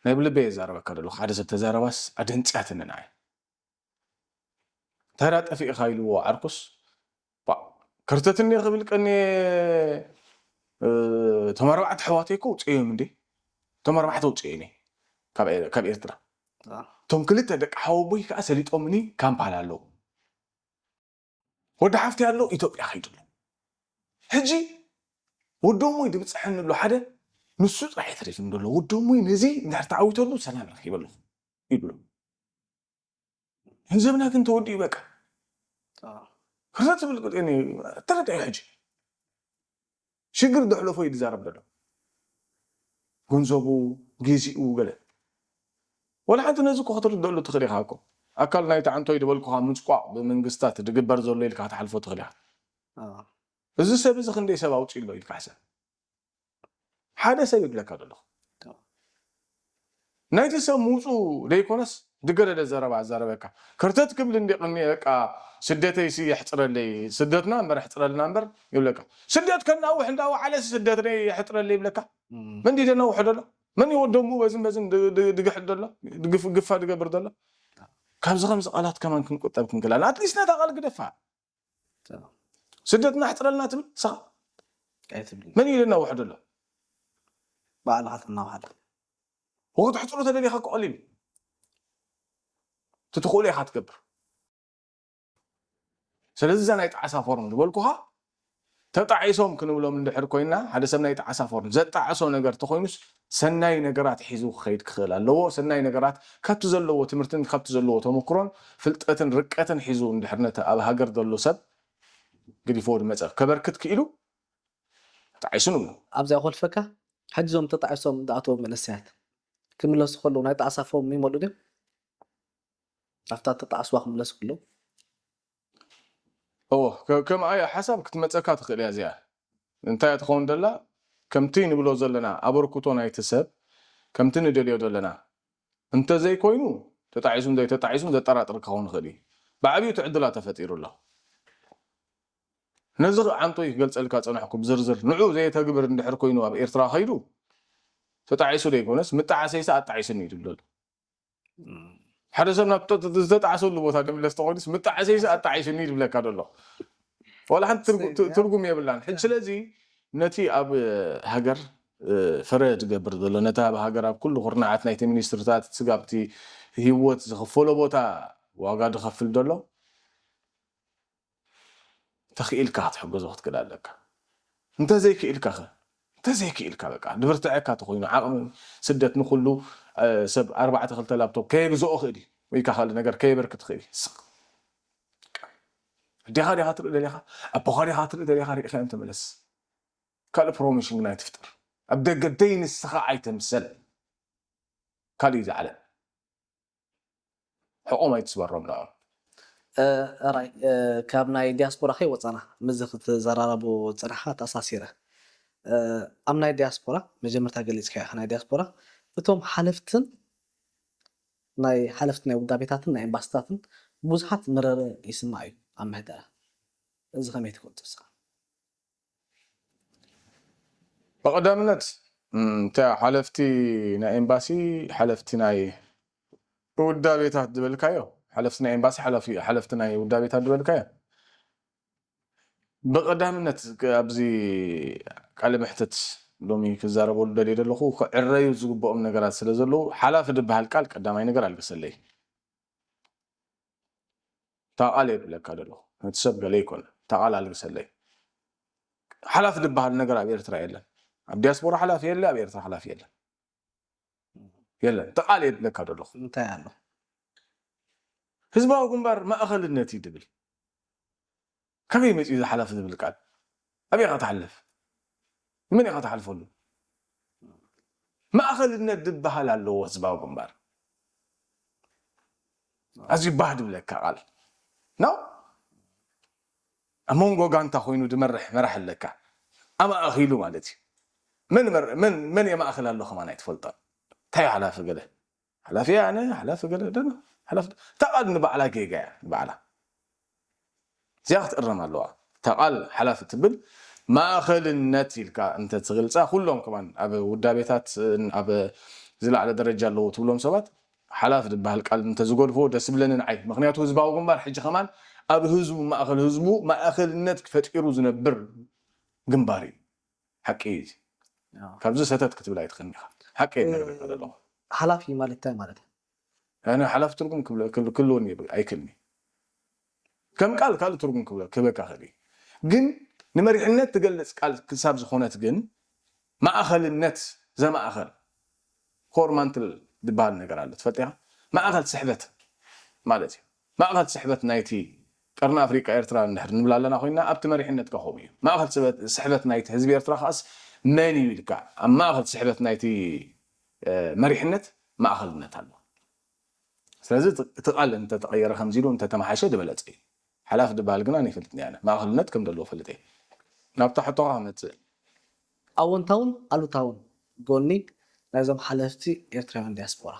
ናይ ብልበ የዛረበካ ደለኹ ሓደ ሰብ ተዛረባስ ኣደንፅያትኒ ንዓይ እንታይ ዳ ጠፊእኻ ኢልዎ ዓርኩስ ከርተትኒ ክብል ቀኒ እቶም ኣርባዕተ ኣሕዋተይ እኮ ውፅኦም እንዴ እቶም ኣርባዕተ ውፅኦም እየ ካብ ኤርትራ እቶም ክልተ ደቂ ሓወቦይ ከዓ ሰሊጦምኒ ካምፓላ ኣለዉ ወዲ ሓፍቲ ኣሎ ኢትዮጵያ ከይዱ ኣሎ ሕጂ ወዶም ወይ ድብፅሐኒ ኣሎ ሓደ ንሱ ጥራሕ ተሪፍኒ ዘሎ ወዶም ወይ ነዚ እንድሕር ተዓዊተሉ ሰላም ረኪበ ኣለኹ ይብሉ ገንዘብና ግን ተወዲኡ በቃ ክርተ ትብል ተረዳዩ ሕጂ ሽግር ዘሕለፎ እዩ ዝዛረብ ዘሎ ገንዘቡ ግዚኡ ገለ ወላ ሓንቲ ነዚ እኮ ክትርደሉ ትኽእል ኢኻ እኮ ኣካል ናይቲ ዓንቶይ ዝበልኩኻ ምፅቋቕ ብመንግስታት ዝግበር ዘሎ ኢልካ ክትሓልፎ ትኽእል ኢኻ እዚ ሰብ እዚ ክንደይ ሰብ ኣውፅኡ ኣሎ ኢልካ ሕሰብ ሓደ ሰብ ይብለካ ዘለኹ ናይቲ ሰብ ምውፁ ዘይኮነስ ዝገደደ ዘረባ ኣዛረበካ። ከርተት ክብል እንዲ ቅድሚ በቃ ስደተይሲ የሕፅረለይ፣ ስደትና እምበር ኣሕፅረልና እምበር ይብለካ። ስደት ከናውሕ እንዳወዓለሲ ስደተይ የሕፅረለይ ይብለካ። መን ድዩ ደናውሖ ደሎ? መን ይወደሙ በዝን በዝን ድ- ድ- ድግሕል ደሎ? ድግፍ- ግፋ ድገብር ደሎ? ካብዚ ከምዚ ቃላት ከማን ክንቁጠብ ክንክላል ኣትሊስት ነታ ቃል ግደፋ። ስደትና ኣሕፅረልና ትብል ንስኻ? ኣይትብል መን እዩ ደናውሖ ደሎ? ባዕልኻ ተናውሓል ወቅት ሕፅሩ ተደሊኻ እኮ ቀሊል እዩ። ትትኽእሉ ኢኻ ትገብር። ስለዚ እዛ ናይ ጣዕሳ ፎርም ዝበልኩኻ ተጣዒሶም ክንብሎም እንድሕር ኮይና ሓደ ሰብ ናይ ጣዕሳ ፎርም ዘጣዕሶ ነገር ተኮይኑስ ሰናይ ነገራት ሒዙ ክኸይድ ክኽእል ኣለዎ። ሰናይ ነገራት ካብቲ ዘለዎ ትምህርትን ካብቲ ዘለዎ ተመክሮን ፍልጠትን ርቀትን ሒዙ እንድሕር ነቲ ኣብ ሃገር ዘሎ ሰብ ግዲፎ ድመፀ ከበርክት ክኢሉ ተጣዒሱ ንብሎ። ኣብዚኣ ኮልፈካ ሕጂ ዞም ተጣዒሶም ዝኣተዉ መንእሰያት ክምለሱ ከለዉ ናይ ጣዕሳ ፎርም ይመልኡ ድዮም? ኣብታ ተጣዕስዋ ክምለሱ ከለዉ እዎ ከ- ከም ኣያ ሓሳብ ክትመፀካ ትኽእል እያ እዚኣ። እንታይ እያ ትኸውን ደላ? ከምቲ ንብሎ ዘለና ኣበርክቶ ናይቲ ሰብ ከምቲ ንደልዮ ዘለና እንተዘይኮይኑ ተጣዒሱን ዘይተጣዒሱን ዘጠራጥር ክኸውን ይኽእል እዩ። ብዓብዩ እቲ ዕድላ ተፈጢሩ ኣሎ። ነዚ ዓንቶይ ክገልፀልካ ፀናሕኩ ብዝርዝር ንዑ ዘየተግብር እንድሕር ኮይኑ ኣብ ኤርትራ ከይዱ ተጣዒሱ ዘይኮነስ ምጣዓሰይሲ ኣጣዒስኒ እዩ ዝብሎ ኣሎ። ሓደ ሰብ ናብ ዝተጣዕሰሉ ቦታ ድምለስ ተኮይኑስ ምጣዕሰይሲ ኣጣዒስኒ ይብለካ ደሎ። ዋላ ሓንቲ ትርጉ- ት- ትርጉም የብላን ሕጂ። ስለዚ ነቲ ኣብ ሃገር ፍረ ዝገብር ዘሎ ነቲ ኣብ ሃገር ኣብ ኩሉ ኩርናዓት ናይቲ ሚኒስትርታት ስጋብቲ ህይወት ዝኸፈሎ ቦታ ዋጋ ዝኸፍል ዘሎ ተኽኢልካ ክትሕገዞ ክትክእል ኣለካ። እንተዘይክኢልካ ኸ እንተዘይክኢልካ በቃ ድብርትዐካ ተኮይኑ ዓቕሚ ስደት ንኩሉ ሰብ ኣርባዕተ ክልተ ላፕቶፕ ከየግዝኦ ክእል እዩ ወይ ካልእ ነገር ከየበርክት ክእል እዩ። ኣዴኻ ዲኻ ትርኢ ደሊኻ ኣቦኻ ዲኻ ትርኢ ደሊኻ ርኢኻዮም ተመለስ። ካልእ ፕሮሚሽን ግና ኣይትፍጠር። ኣብ ደገ ደይ ንስኻ ኣይተምሰል። ካልእ እዩ ዝዓለም ሕቆም ኣይትስበሮም ንዖም። ራይ ካብ ናይ ዲያስፖራ ከይወፃና ምዚ ክትዘራረቡ ፅናሓ ተኣሳሲረ ኣብ ናይ ዲያስፖራ መጀመርታ ገሊፅካ ኢኻ ናይ ዲያስፖራ እቶም ሓለፍትን ናይ ሓለፍቲ ናይ ውዳቤታትን ናይ ኤምባስታትን ብዙሓት ምረረ ይስማዕ እዩ ኣብ ምህደራ እዚ ከመይ ትፈልጡ ንስኻ? ብቐዳምነት እታ ሓለፍቲ ናይ ኤምባሲ ሓለፍቲ ናይ ውዳቤታት ዝበልካዮ ሓለፍቲ ናይ ኤምባሲ ሓለፍቲ ናይ ውዳቤታት ዝበልካዮ ብቐዳምነት ኣብዚ ቃለ መሕትት ሎሚ ክዛረበሉ ደልየ ዘለኹ ክዕረዩ ዝግብኦም ነገራት ስለ ዘለዉ ሓላፊ ዝበሃል ቃል ቀዳማይ ነገር ኣልግሰለይ። እታ ቃል እየ ክብለካ ዘለኹ ነቲ ሰብ ገለ ይኮነ እታ ቃል ኣልግሰለይ። ሓላፊ ዝበሃል ነገር ኣብ ኤርትራ የለን። ኣብ ዲያስፖራ ሓላፊ የለ፣ ኣብ ኤርትራ ሓላፊ የለን። የለን እታ ቃል እየ ክብለካ ዘለኹ። እንታይ ኣሎ? ህዝባዊ ግንባር ማእኸልነት እዩ ድብል። ከመይ መፂኡ እዚ ሓላፊ ዝብል ቃል ኣበይ ኢኻ ትሓልፍ? ንመን ኢኻ ትሓልፈሉ? ማእኸልነት ዝበሃል ኣለዎ ህዝባዊ ግንባር። ኣዝዩ ባህ ድብለካ ቃል ነው። ኣብ መንጎ ጋንታ ኮይኑ ድመርሕ መራሕ ኣለካ ኣማእኺሉ ማለት እዩ። መን መር- መን መን የማእኽል ኣሎ ከማን ኣይትፈልጦን። እንታይ እዩ ሓላፊ ገለ ሓላፊ እየ ኣነ ሓላፊ ገለ ደና ሓላፊ እታ ቃል ንባዕላ ጌጋ እያ ንባዕላ። እዚኣ ክትእረም ኣለዋ። እታ ቃል ሓላፊ ትብል ማእኸልነት ኢልካ እንተትገልፃ ኩሎም ከማን ኣብ ውዳቤታት ኣብ ዝለዓለ ደረጃ ኣለዉ ትብሎም ሰባት ሓላፊ ዝበሃል ቃል እንተዝገድፎ ደስ ይብለኒ ንዓይ። ምክንያቱ ህዝባዊ ግንባር ሕጂ ከማን ኣብ ህዝቡ ማእኸል ህዝቡ ማእኸልነት ፈጢሩ ዝነብር ግንባር እዩ። ሓቂ እዩ። ካብዚ ሰተት ክትብል ኣይትኽእልን ኢኻ። ሓቂ እየ ዝነግረካ ዘለኹ። ሓላፊ ማለት እንታይ ማለት እዩ? ኣነ ሓላፊ ትርጉም ክብለኒ ኣይክእልን እዩ። ከም ቃል ካልእ ትርጉም ክህበካ ክእል እዩ። ግን ንመሪሕነት ትገልፅ ቃል ክሳብ ዝኾነት ግን ማእኸልነት ዘማእኸል ኮር ማንትል ዝበሃል ነገር ኣሎ ትፈልጥ ኢኻ? ማእኸል ስሕበት ማለት እዩ። ማእኸል ስሕበት ናይቲ ቀርኒ ኣፍሪቃ ኤርትራ እንድሕር ንብል ኣለና ኮይንና ኣብቲ መሪሕነት ከ ከምኡ እዩ። ማእኸል ስሕበት ናይቲ ህዝቢ ኤርትራ ከኣስ መን እዩ ኢልካ ኣብ ማእኸል ስሕበት ናይቲ መሪሕነት ማእኸልነት ኣሎ። ስለዚ እቲ ቃል እንተተቐየረ ከምዚ ኢሉ እንተተመሓሸ ዝበለፀ እዩ። ሓላፊ ዝበሃል ግና ንፈልጥ ኢና። ማእኸልነት ከም ዘለዎ ፈልጥ እየ። ናብታ ሕቶኻ ክመፅእ ኣወንታውን ኣሉታውን ጎኒ ናይዞም ሓለፍቲ ኤርትራውያን ዲያስፖራ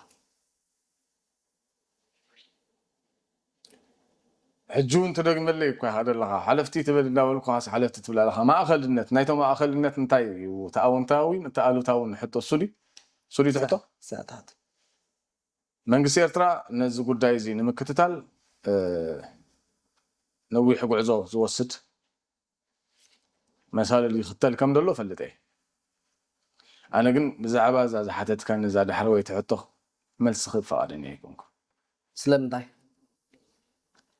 ሕጂ እውን ትደግመለይ እኳ ኢኻ ዘለኻ። ሓለፍቲ ትብል እንዳበልኩኻስ ሓለፍቲ ትብል ኣለኻ። ማእኸልነት፣ ናይቶም ማእኸልነት እንታይ እዩ? እቲ ኣወንታዊን እቲ ኣሉታዊን ሕቶ እሱ ድዩ? እሱ ድዩ እቲ ሕቶ? ሰዓታት። መንግስቲ ኤርትራ ነዚ ጉዳይ እዚ ንምክትታል፣ እ፣ ነዊሕ ጉዕዞ ዝወስድ መሳልል ይኽተል ከም ዘሎ እፈልጥ እየ። ኣነ ግን ብዛዕባ እዛ ዝሓተትካኒ እዛ ዳሕረወይቲ ሕቶ መልሲ ክህብ ፈቓደኛ ኣይኮንኩ። ስለምንታይ?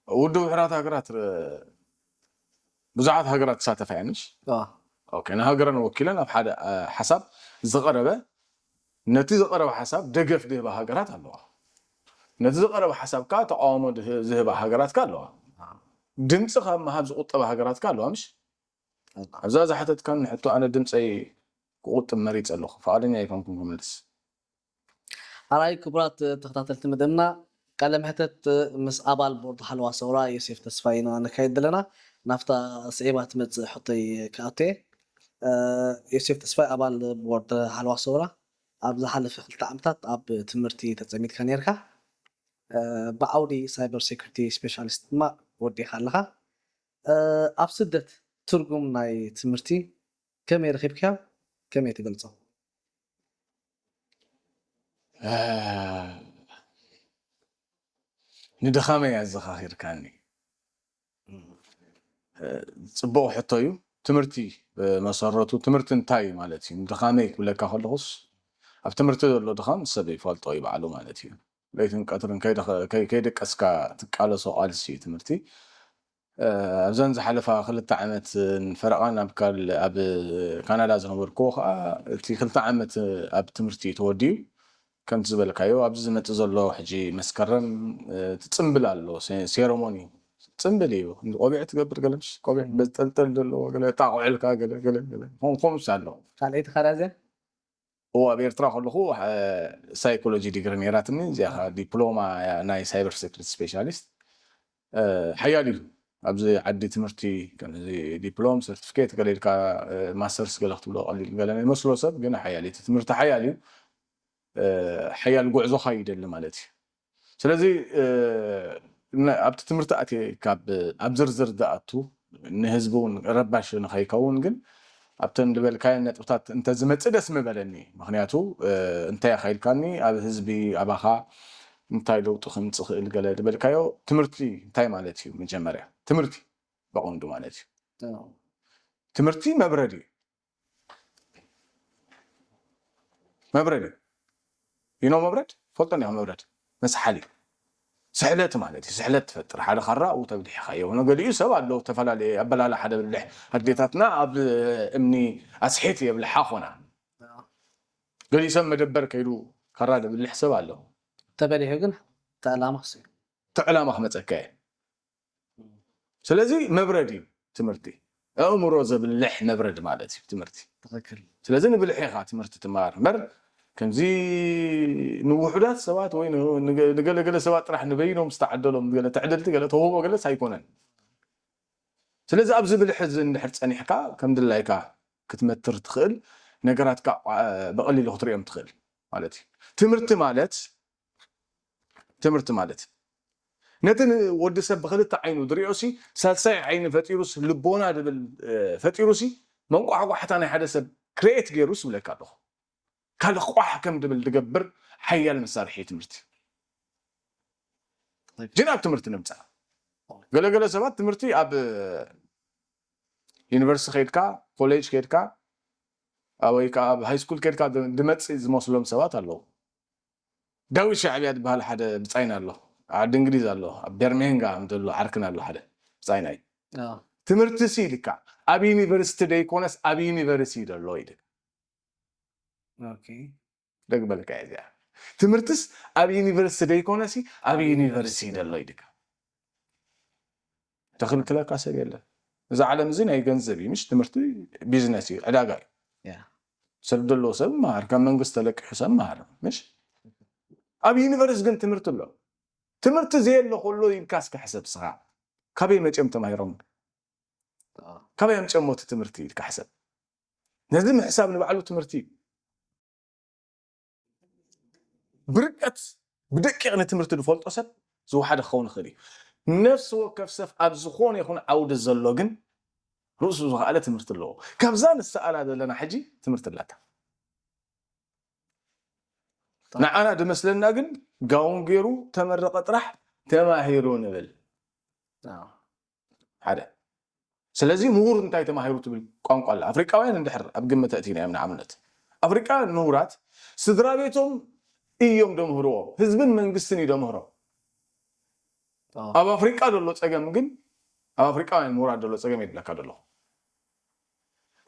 ውድብ ሕራት ሃገራት፣ እ፣ ብዙሓት ሃገራት ተሳተፋ እየንሽ? ኣዎ። ኦኬ፣ ንሃገረን ወኪለን ኣብ ሓደ፣ እ፣ ሓሳብ ዝቐረበ፣ ነቲ ዝቐረበ ሓሳብ ደገፍ ዝህባ ሃገራት ኣለዋ። ነቲ ዝቐረበ ሓሳብ ከኣ ተቃውሞ ድህ-፣ ዝህባ ሃገራት ከኣ ኣለዋ። ድምፂ ካብ ምሃብ ዝቁጠባ ሃገራት ከኣ ኣለዋ፣ ምሽ? ኣብዛ ዝሓተትካኒ ሕቶ ኣነ ድምፀይ ክቁጥብ መሪፀ ኣለኹ። ፈቓደኛ ኣይኮንኩን ክመልስ። ኣራይ ክቡራት ተኸታተልቲ መደብና፣ ቃለ መሕተት ምስ ኣባል ቦርድ ሓለዋ ሰውራ ዮሴፍ ተስፋይ ኢና ነካይድ ዘለና። ናብታ ስዒባ ትመጽእ ሕቶይ ክኣቱ እየ። እ፣ ዮሴፍ ተስፋይ ኣባል ቦርድ ሓለዋ ሰውራ፣ ኣብ ዝሓለፈ ክልተ ዓመታት ኣብ ትምህርቲ ተጸሚድካ ነይርካ። እ፣ ብዓውዲ ሳይበር ሴኩሪቲ ስፔሻሊስት ድማ ወዲኻ ኣለኻ። እ፣ ኣብ ስደት ትርጉም ናይ ትምህርቲ ከመይ ረኺብካዮ? ከመይ ትገልጾ? እ፣ ንድኻመይ ኣዘኻኺርካኒ። እ፣ ጽቡቕ ሕቶ እዩ። ትምህርቲ ብመሰረቱ ትምህርቲ እንታይ እዩ ማለት እዩ? ንድኻመይ ክብለካ ከለኹስ፣ ኣብ ትምህርቲ ዘሎ ድኻም ሰብ ይፈልጦ እዩ ባዕሉ ማለት እዩ። ለይትን ቀትርን ከይደኸ-፣ ከይ-፣ ከይደቀስካ ትቃለሶ ቃልሲ እዩ ትምህርቲ። እ፣ ኣብዘን ዝሓለፋ ክልተ ዓመት ንፈረቓን ኣብ ካል-፣ ኣብ ካናዳ ዝነበርኩዎ ከኣ እቲ ክልተ ዓመት ኣብ ትምህርቲ ተወዲኡ። ከምቲ ዝበልካዮ ኣብዚ ዝመጽእ ዘሎ ሕጂ መስከረም፣ እ፣ እቲ ጽምብል ኣሎ፣ ሴ-፣ ሴረሞኒ ጽምብል እዩ። ቆቢዕ ትገብር ገለ፣ ምሽ ቆቢዕ በጠልጠል ዘለዎ ገለ፣ ጣቑዕልካ ገለ፣ ገለ፣ ገለ። ከም-፣ ከምኡስ ኣሎ። ካልኣይቲ ኸ እዚኣ? እዎ፣ ኣብ ኤርትራ ከለኹ፣ እ፣ ሳይኮሎጂ ዲግሪ ነይራትኒ፣ እዚኣ ኸኣ ዲፕሎማ እያ ናይ ሳይበር ሴኩሪቲ ስፔሻሊስት። እ፣ ሓያል እዩ። ኣብዚ ዓዲ ትምህርቲ ከምዚ ዲፕሎም፣ ሰርቲፊኬት፣ ገለ ኢልካ፣ እ፣ ማስተርስ ገለ ክትብሎ ቀሊል ገለ ይመስሎ ሰብ፣ ግን ሓያል እዩ። እቲ ትምህርቲ ሓያል እዩ። እ፣ ሓያል ጉዕዞኻ ይደሊ ማለት እዩ። ስለዚ፣ እ፣ ነ-፣ ኣብቲ ትምህርቲ ኣትየ ካብ ኣብ ዝርዝር ዝኣቱ ንህዝቢ እውን ረባሽ ንኸይከውን ግን ኣብተን ዝበልካየን ነጥብታት እንተዝመጽእ ደስ ምበለኒ። ምኽንያቱ፣ እ፣ እንታይ ኢኻ ኢልካኒ፣ ኣብ ህዝቢ ኣባኻ እንታይ ለውጢ ክምጽእ ክእል ገለ ዝበልካዮ፣ ትምህርቲ እንታይ ማለት እዩ? መጀመርያ ትምህርቲ በቐንዱ ማለት እዩ። ኣዎ። ትምህርቲ መብረድ እዩ። መብረድ እዩ። ይኖ መብረድ? ፈልጦ እንዲኻ መብረድ? መስሓል እዩ። ስሕለት ማለት እዩ። ስሕለት ትፈጥር። ሓደ ካራ ኣብኡ ተብሊሕኻዮ። ንገሊኡ ሰብ ኣሎ፣ ዝተፈላለየ ኣበላልዓ ደብልሕ። ኣዴታትና ኣብ እምኒ ኣስሒት የብልሓ ኾና። ኣዎ። ገሊኡ ሰብ መደበር ከይዱ ካራ ደብልሕ ሰብ ኣሎ። ተበሊሑ ግን እቲ ዕላማ ክስእ። እቲ ዕላማ ክመጸካ እየ። ስለዚ መብረድ እዩ ትምህርቲ። ኣእምሮ ዘብልሕ መብረድ ማለት እዩ ትምህርቲ። ትኽክል። ስለዚ ንብልሒ ኢኻ ትምህርቲ ትመሃር እምበር፣ ከምዚ ንውሑዳት ሰባት ወይ ን-፣ ንገ-፣ ንገለገለ ሰባት ጥራሕ ንበይኖም ዝተዓደሎም ገለ ትዕድልቲ ገለ ተውህቦ ገለስ ኣይኮነን። ስለዚ ኣብዚ ብልሒ እዚ እንድሕር ጸኒሕካ፣ ከም ድላይካ ክትመትር ትኽእል፣ ነገራትካ፣ እ፣ ብቐሊሉ ክትሪኦም ትኽእል ማለት እዩ። ትምህርቲ ማለት፣ ትምህርቲ ማለት ነቲ ን-፣ ወዲ ሰብ ብኽልተ ዓይኑ ዝሪኦ ሲ፣ ሳልሳይ ዓይኒ ፈጢሩስ ልቦና ዝብል፣ እ፣ ፈጢሩ ሲ፣ መንቋሕቋሕታ ናይ ሓደ ሰብ ክሬኤት ገይሩስ ይብለካ ኣለኹ። ካልእ ቋሕ ከም ድብል ድገብር ሓያል መሳርሒ እዩ ትምህርቲ። ግን ኣብ ትምህርቲ ንምጻእ። ገለገለ ሰባት ትምህርቲ ኣብ ዩኒቨርሲቲ ከይድካ፣ ኮሌጅ ከይድካ፣ ኣብ፣ ወይ ከኣ ኣብ ሃይ ስኩል ከይድካ ድ-፣ ድመጽእ ዝመስሎም ሰባት ኣለዉ። ዳዊት ሻዕብያ ዝበሃል ሓደ ብጻይና ኣሎ። ኣብ ዓዲ እንግሊዝ ኣሎ። ኣብ በርሚንግሃም ዘሎ ዓርክና ኣሎ ሓደ ብጻይና እዩ። ኣዎ። ትምህርቲ ሲ ኢልካ ኣብ ዩኒቨርሲቲ ደይኮነስ ኣብ ዩኒቨርሲቲ ዘሎ ኢልካ። ኦኬ። ደግመልካ እየ እዚኣ። ትምህርትስ ኣብ ዩኒቨርሲቲ ደይኮነሲ ኣብ ዩኒቨርሲቲ ዘሎ ኢልካ። ተኽልክለካ ሰብ የለን። እዚ ዓለም እዚ ናይ ገንዘብ እዩ፣ ምሽ? ትምህርቲ ቢዝነስ እዩ፣ ዕዳጋ እዩ። ያ። ሰብ ዘለዎ ሰብ መሃር፣ ካብ መንግስቲ ተለቂሑ ሰብ መሃር፣ ምሽ? ኣብ ዩኒቨርሲቲ ግን ትምህርቲ ኣሎ። ትምህርቲ ዘየለ ከሎ ኢልካ እስከ ሕሰብ ስኻ። ካበይ መጺኦም ተማሂሮም? ኣዎ። ካበይ ኣምጺኦሞ እቲ ትምህርቲ ኢልካ ሕሰብ። ነዚ ምሕሳብ ንባዕሉ ትምህርቲ እዩ። ብርቀት፣ ብደቂቕ ንትምህርቲ ዝፈልጦ ሰብ ዝወሓደ ክኸውን ይኽእል እዩ። ነፍሲ ወከፍ ሰብ ኣብ ዝኾነ ይኹን ዓውዲ ዘሎ ግን ርእሱ ዝኸኣለ ትምህርቲ ኣለዎ። ካብዛ ንሰኣላ ዘለና ሕጂ ትምህርቲ ኣላታ። ንዓና ድመስለና ግን ጋውን ገይሩ ተመረቐ ጥራሕ ተማሂሩ ንብል። ሓደ። ስለዚ ምሁር እንታይ ተማሂሩ ትብል ቋንቋ ኣላ። ኣፍሪቃውያን እንድሕር ኣብ ግምት ኣእቲና እዮም። ንኣብነት ኣፍሪቃውያን ምሁራት ስድራ ቤቶም እዮም ደምህርዎም፣ ህዝብን መንግስትን እዩ ደምህሮም። ኣብ ኣፍሪቃ ዘሎ ጸገም ግን ኣብ ኣፍሪቃውያን ምሁራት ዘሎ ጸገም የድለካ ደለኹ።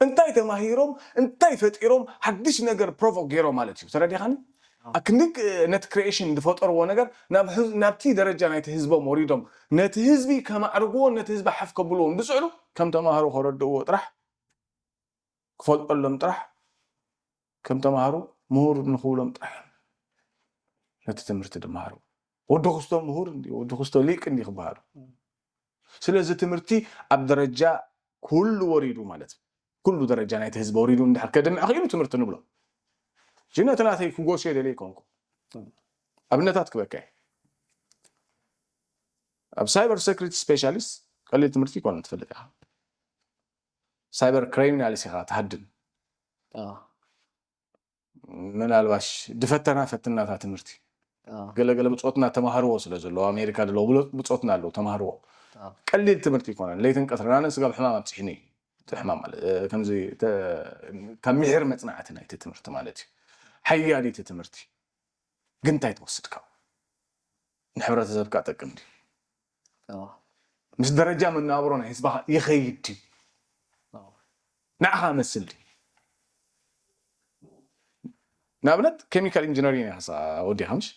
እንታይ ተማሂሮም እንታይ ፈጢሮም ሓድሽ ነገር ፕሮቮክ ገይሮም ማለት እዩ። ተረዲኻኒ? ኣክንዲ ነቲ ክሪኤሽን ዝፈጠርዎ ነገር ናብቲ ደረጃ ናይቲ ህዝቦም ወሪዶም ነቲ ህዝቢ ከማዕርግዎን ነቲ ህዝቢ ሓፍ ከብልዎን ዝፅዕሩ ከም ተማሃሮ ከረድእዎ ጥራሕ፣ ክፈልጠሎም ጥራሕ፣ ከም ተማሃሮ ምሁር ንኽብሎም ጥራሕ ነቲ ትምህርቲ ድመሃሩ። ወዲ ክስቶ ምሁር እንዲ ወዲ ክስቶ ሊቅ እንዲ ክበሃሉ። ስለዚ ትምህርቲ ኣብ ደረጃ ኩሉ ወሪዱ ማለት ኩሉ ደረጃ ናይቲ ህዝቢ ወሪዱ እንድሕር ከድምዕ ክኢሉ ትምህርቲ ንብሎ። ጅነቲ ናተይ ክጎሽ የደለ ይኮንኩ። ኣብነታት ክበካ ኣብ ሳይበር ሴኩሪቲ ስፔሻሊስት ቀሊል ትምህርቲ ይኮነ ትፈልጥ ኢኻ። ሳይበር ክሪሚናልስ ኢኻ ትሃድን። ምናልባሽ ድፈተና ፈትናታ ትምህርቲ ገለገለ ብፆትና ተማሃርዎ ስለ ዘለዎ ኣሜሪካ ደለዎ ብፆትና ኣለዉ ተማሃርዎ። ቀሊል ትምህርቲ ይኮነን። ለይትን ቀትርን ኣነ ስጋብ ሕማም ኣብፅሕኒ። እቲ ሕማም ማለት ከምዚ ካብ ምሕር መፅናዕቲ ናይቲ ትምህርቲ ማለት እዩ። ሓያል እቲ ትምህርቲ ግን እንታይ ትወስድ ካብ ንሕብረተሰብካ ጠቅም ድዩ? ምስ ደረጃ መናብሮ ናይ ህዝብኻ ይኸይድ ድዩ? ንዓኻ መስል ድዩ? ንኣብነት ኬሚካል ኢንጂነሪንግ ኢኻ ወዲኻ ምሽ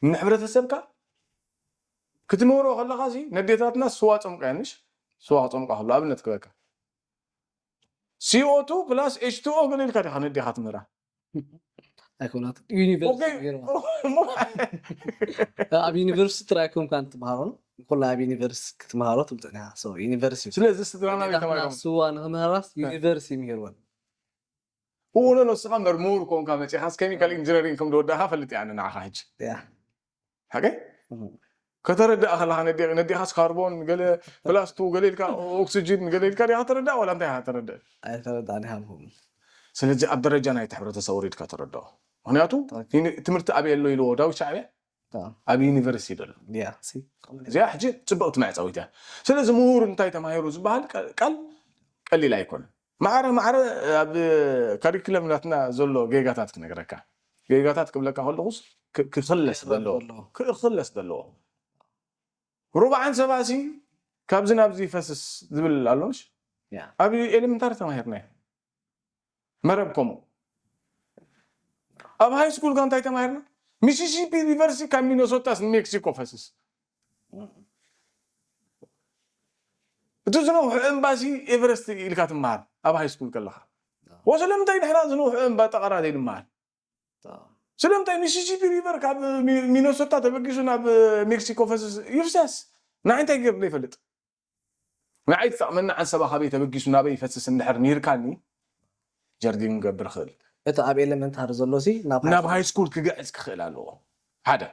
ንሕብረተሰብካ ክትምህሮ ከለኻ ሲ ነዴታትና ስዋ ጸምቃ ምሽ ስዋ ክጸምቃ ከሎ ኣብነት ክበካ ሲኦቱ ፕላስ ኤች ቱ ኦ ገለ ኢልካ ዲኻ ነዴኻ ትምህራ ኣይኮናት ዩኒቨርሲቲ ገይርዋ ኣብ ዩኒቨርሲቲ ጥራይ ኮንካ ንትምሃሮ ኩላ ኣብ ዩኒቨርሲቲ ክትምሃሮ ትምፅእ ኒሃ ዩኒቨርሲቲ ስለዚ ስድራና ተማሂሮም ስዋ ንክምህራስ ዩኒቨርሲቲ ምሂርወን እውነ ንስኻ መርሙር ኮንካ መፂኻስ ኬሚካል ኢንጂነሪንግ ከም ዝወዳእካ ፈልጥ እያ ንዓኻ ሕጂ ሓቀይ ከተረዳእ ከለካ ነዲኻስ ካርቦን ገለ ፕላስቱ ገለ ኢልካ ኦክሲጅን ገለ ኢልካ ዲካ ተረዳእ ዋላ እንታይ ኢካ ተረድእ ኣይተረዳእኒ ሃልኩም ስለዚ ኣብ ደረጃ ናይቲ ሕብረተሰብ ወሪድካ ተረድኦ ምክንያቱ ትምህርቲ ኣበይ ኣሎ ኢልዎ ዳዊት ሻዕብያ ኣብ ዩኒቨርሲቲ ዘሎ እዚኣ ሕጂ ፅብቕቲ መዕፀዊት እያ ስለዚ ምሁር እንታይ ተማሂሩ ዝበሃል ቃል ቀሊል ኣይኮነን ማዕረ ማዕረ ኣብ ካሪክለም ናትና ዘሎ ጌጋታት ክነግረካ ጌጋታት ክብለካ ከለኹስ ክኽለስ ዘለዎ ክኽለስ ዘለዎ ሩብዓን ሰባሲ ካብዚ ናብዚ ይፈስስ ዝብል ኣሎሽ ኣብ ኤሌመንታሪ ተማሂርና መረብ ከምኡ ኣብ ሃይ ስኩል ጋ እንታይ ተማሂርና ሚሲሲፒ ሪቨርሲ ካብ ሚነሶታስ ንሜክሲኮ ፈስስ እቲ ዝነውሑ ኤምባሲ ኤቨረስት ኢልካ ትመሃር ኣብ ሃይ ስኩል ከለካ ወስለምንታይ ንሕና ዝነውሑ ኤምባ ጠቐራ ዘይንመሃር ስለምንታይ ሚሲሲፒ ሪቨር ካብ ሚነሶታ ተበጊሱ ናብ ሜክሲኮ ፈስስ ይፍሰስ ንዓይ እንታይ ገይሩ ዘይፈልጥ ንዓይ ትጠቕመኒ ዓንሰባ ካበይ ተበጊሱ ናበይ ይፈስስ እንድሕር ንሂርካኒ ጀርዲን ክገብር ክእል እቲ ኣብ ኤለመንታሪ ዘሎ ሲ ናብ ናብ ሃይ ስኩል ክግዕዝ ክኽእል ኣለዎ ሓደ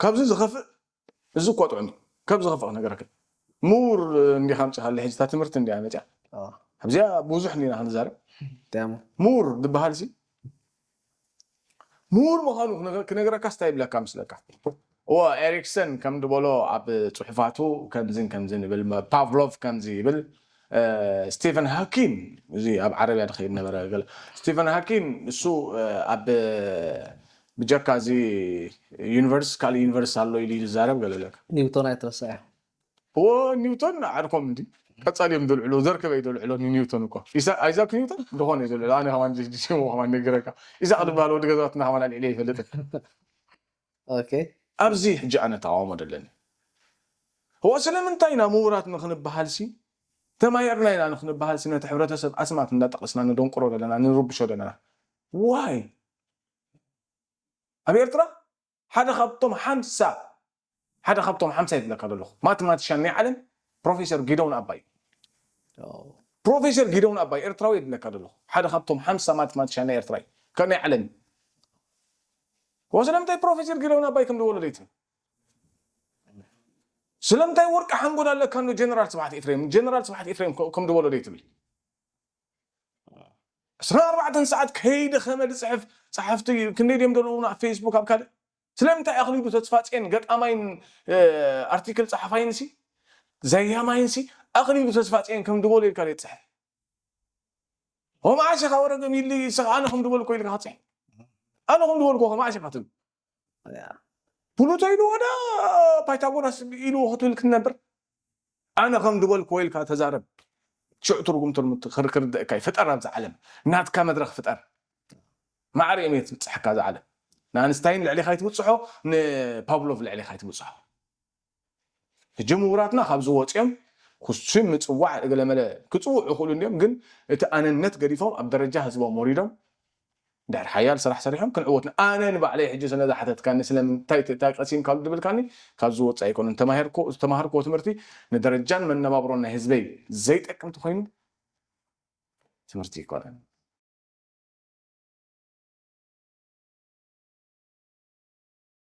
ካብዚ ዝኸፍእ እዚ እኳ ጥዑም እዩ። ካብ ዝኸፍእ ክነገረካ ምሁር እንዲኻ ኣምፂኻለይ ሕጂ እታ ትምህርቲ እንዲያ መፅያ ኣብዚኣ ብዙሕ እንዲና ክንዛረብ ምሁር ዝበሃል ሲ ምሁር ምዃኑ ክነገረካ ስታይ ይብለካ ምስለካ እዎ ኤሪክሰን ከም ዝበሎ ኣብ ፅሑፋቱ ከምዝን ከምዝን ይብል ፓቭሎቭ ከምዚ ይብል ስቲቨን ሃኪን እዚ ኣብ ዓረብያ ድኸይድ ነበረ ገለ ስቲቨን ሃኪን እሱ ኣብ ብጀካ እዚ ዩኒቨርስ ካልእ ዩኒቨርስ ኣሎ ኢሉ ዝዛረብ ገለ ኣለካ ኒውቶን ኣይትረስዐ እዎ ኒውቶን ዓርኮም እንዲ ቀጻሊ እዮም ዘልዕሎ ዘርከብ እዩ ዘልዕሎ ንኒውቶን እኮ ኣይዛክ ኒውቶን ዝኾነ እዩ ዘልዕሎ ኣነ ከማን ሽሙ ከማን ነግረካ ኢዛቅ ዝበሃል ወዲ ገዛትና ከማን ኣልዒለ ይፈልጥ ኣብዚ ሕጂ ኣነ ተቃውሞ ደለኒ እዋ ስለምንታይ ኢና ምሁራት ንክንበሃል ሲ ተማየርና ኢና ንክንበሃል ሲ ነቲ ሕብረተሰብ ኣስማት እንዳጠቀስና ንደንቁሮ ዘለና ንርብሾ ዘለና ዋይ ኣብ ኤርትራ ሓደ ካብቶም ሓምሳ ሓደ ካብቶም ሓምሳ ይብለካ ዘለኹ ማትማቲሻን ናይ ዓለም ፕሮፌሰር ጊደውን ኣባይ ፕሮፌሰር ጊደውን ኣባይ ኤርትራዊ ይብለካ ዘለኹ ሓደ ካብቶም ሓምሳ ማትማቲሻን ናይ ኤርትራ እዩ ካብ ናይ ዓለም ወስለምታይ ፕሮፌሰር ጊደውን ኣባይ ከም ዝወለደይት ስለምንታይ ወርቂ ሓንጎል ኣለካ? ጀነራል ስብሓት ኤፍሬም ጀነራል ስብሓት ኤፍሬም ከም ዝበሎ ደይ ትብል? ዕስራን ኣርባዕተን ሰዓት ከይደኸመ ዝፅሕፍ ፃሕፍቲ ክንደይ ድዮም ዘለዉና ኣብ ፌስቡክ ኣብ ካልእ? ስለምንታይ ኣኽሊሉ ተስፋፅየን ገጣማይን ኣርቲክል ፀሓፋይንሲ ዘያማይንሲ ኣኽሊሉ ተስፋፅየን ከም ዝበሎ ኢልካ ዘይትፅሕፍ? ኦ መዓስ ኢኻ ወረ ገሚሊ ስኻ ኣነ ከም ዝበልኮ ኢልካ ክትፅሕፍ? ኣነ ከም ዝበልኮ መዓስ ኢኻ ትብል? ፕሉቶ ኢልዎ ዳ ፓይታጎራስ ኢልዎ ክትብል ክትነብር? ኣነ ከም ዝበልኮ ኢልካ ተዛረብ። ሽዑ ትርጉም ትርምት ክርክርደእካ እዩ። ፍጠር ኣብዚ ዓለም ናትካ መድረኽ ፍጠር። ማዕረ እዮም ትብፅሐካ እዛ ዓለም። ንኣንስታይን ልዕሊኻ ይትብፅሖ፣ ንፓብሎቭ ልዕሊኻ ይትብፅሖ። ሕጂ ምሁራትና ካብዚ ወፂኦም ክሱም ምፅዋዕ ገለመለ ክፅውዑ ይኽእሉ እንዲዮም፣ ግን እቲ ኣነነት ገዲፎም ኣብ ደረጃ ህዝቦም ወሪዶም ድሕሪ ሓያል ስራሕ ሰሪሖም ክንዕወት ን-፣ ኣነ ንባዕለይ ሕጂ ስለ ዝሓተትካኒ ስለምንታይ ት-፣ እንታይ ቀሲምካሉ ድብልካኒ ካብዚ ወፃኢ ኣይኮነን። ተማሂርኮ-፣ ዝተማሃርክዎ ትምህርቲ ንደረጃን መነባብሮን ናይ ህዝበይ ዘይጠቅም ተኾይኑ ትምህርቲ ይኮነን።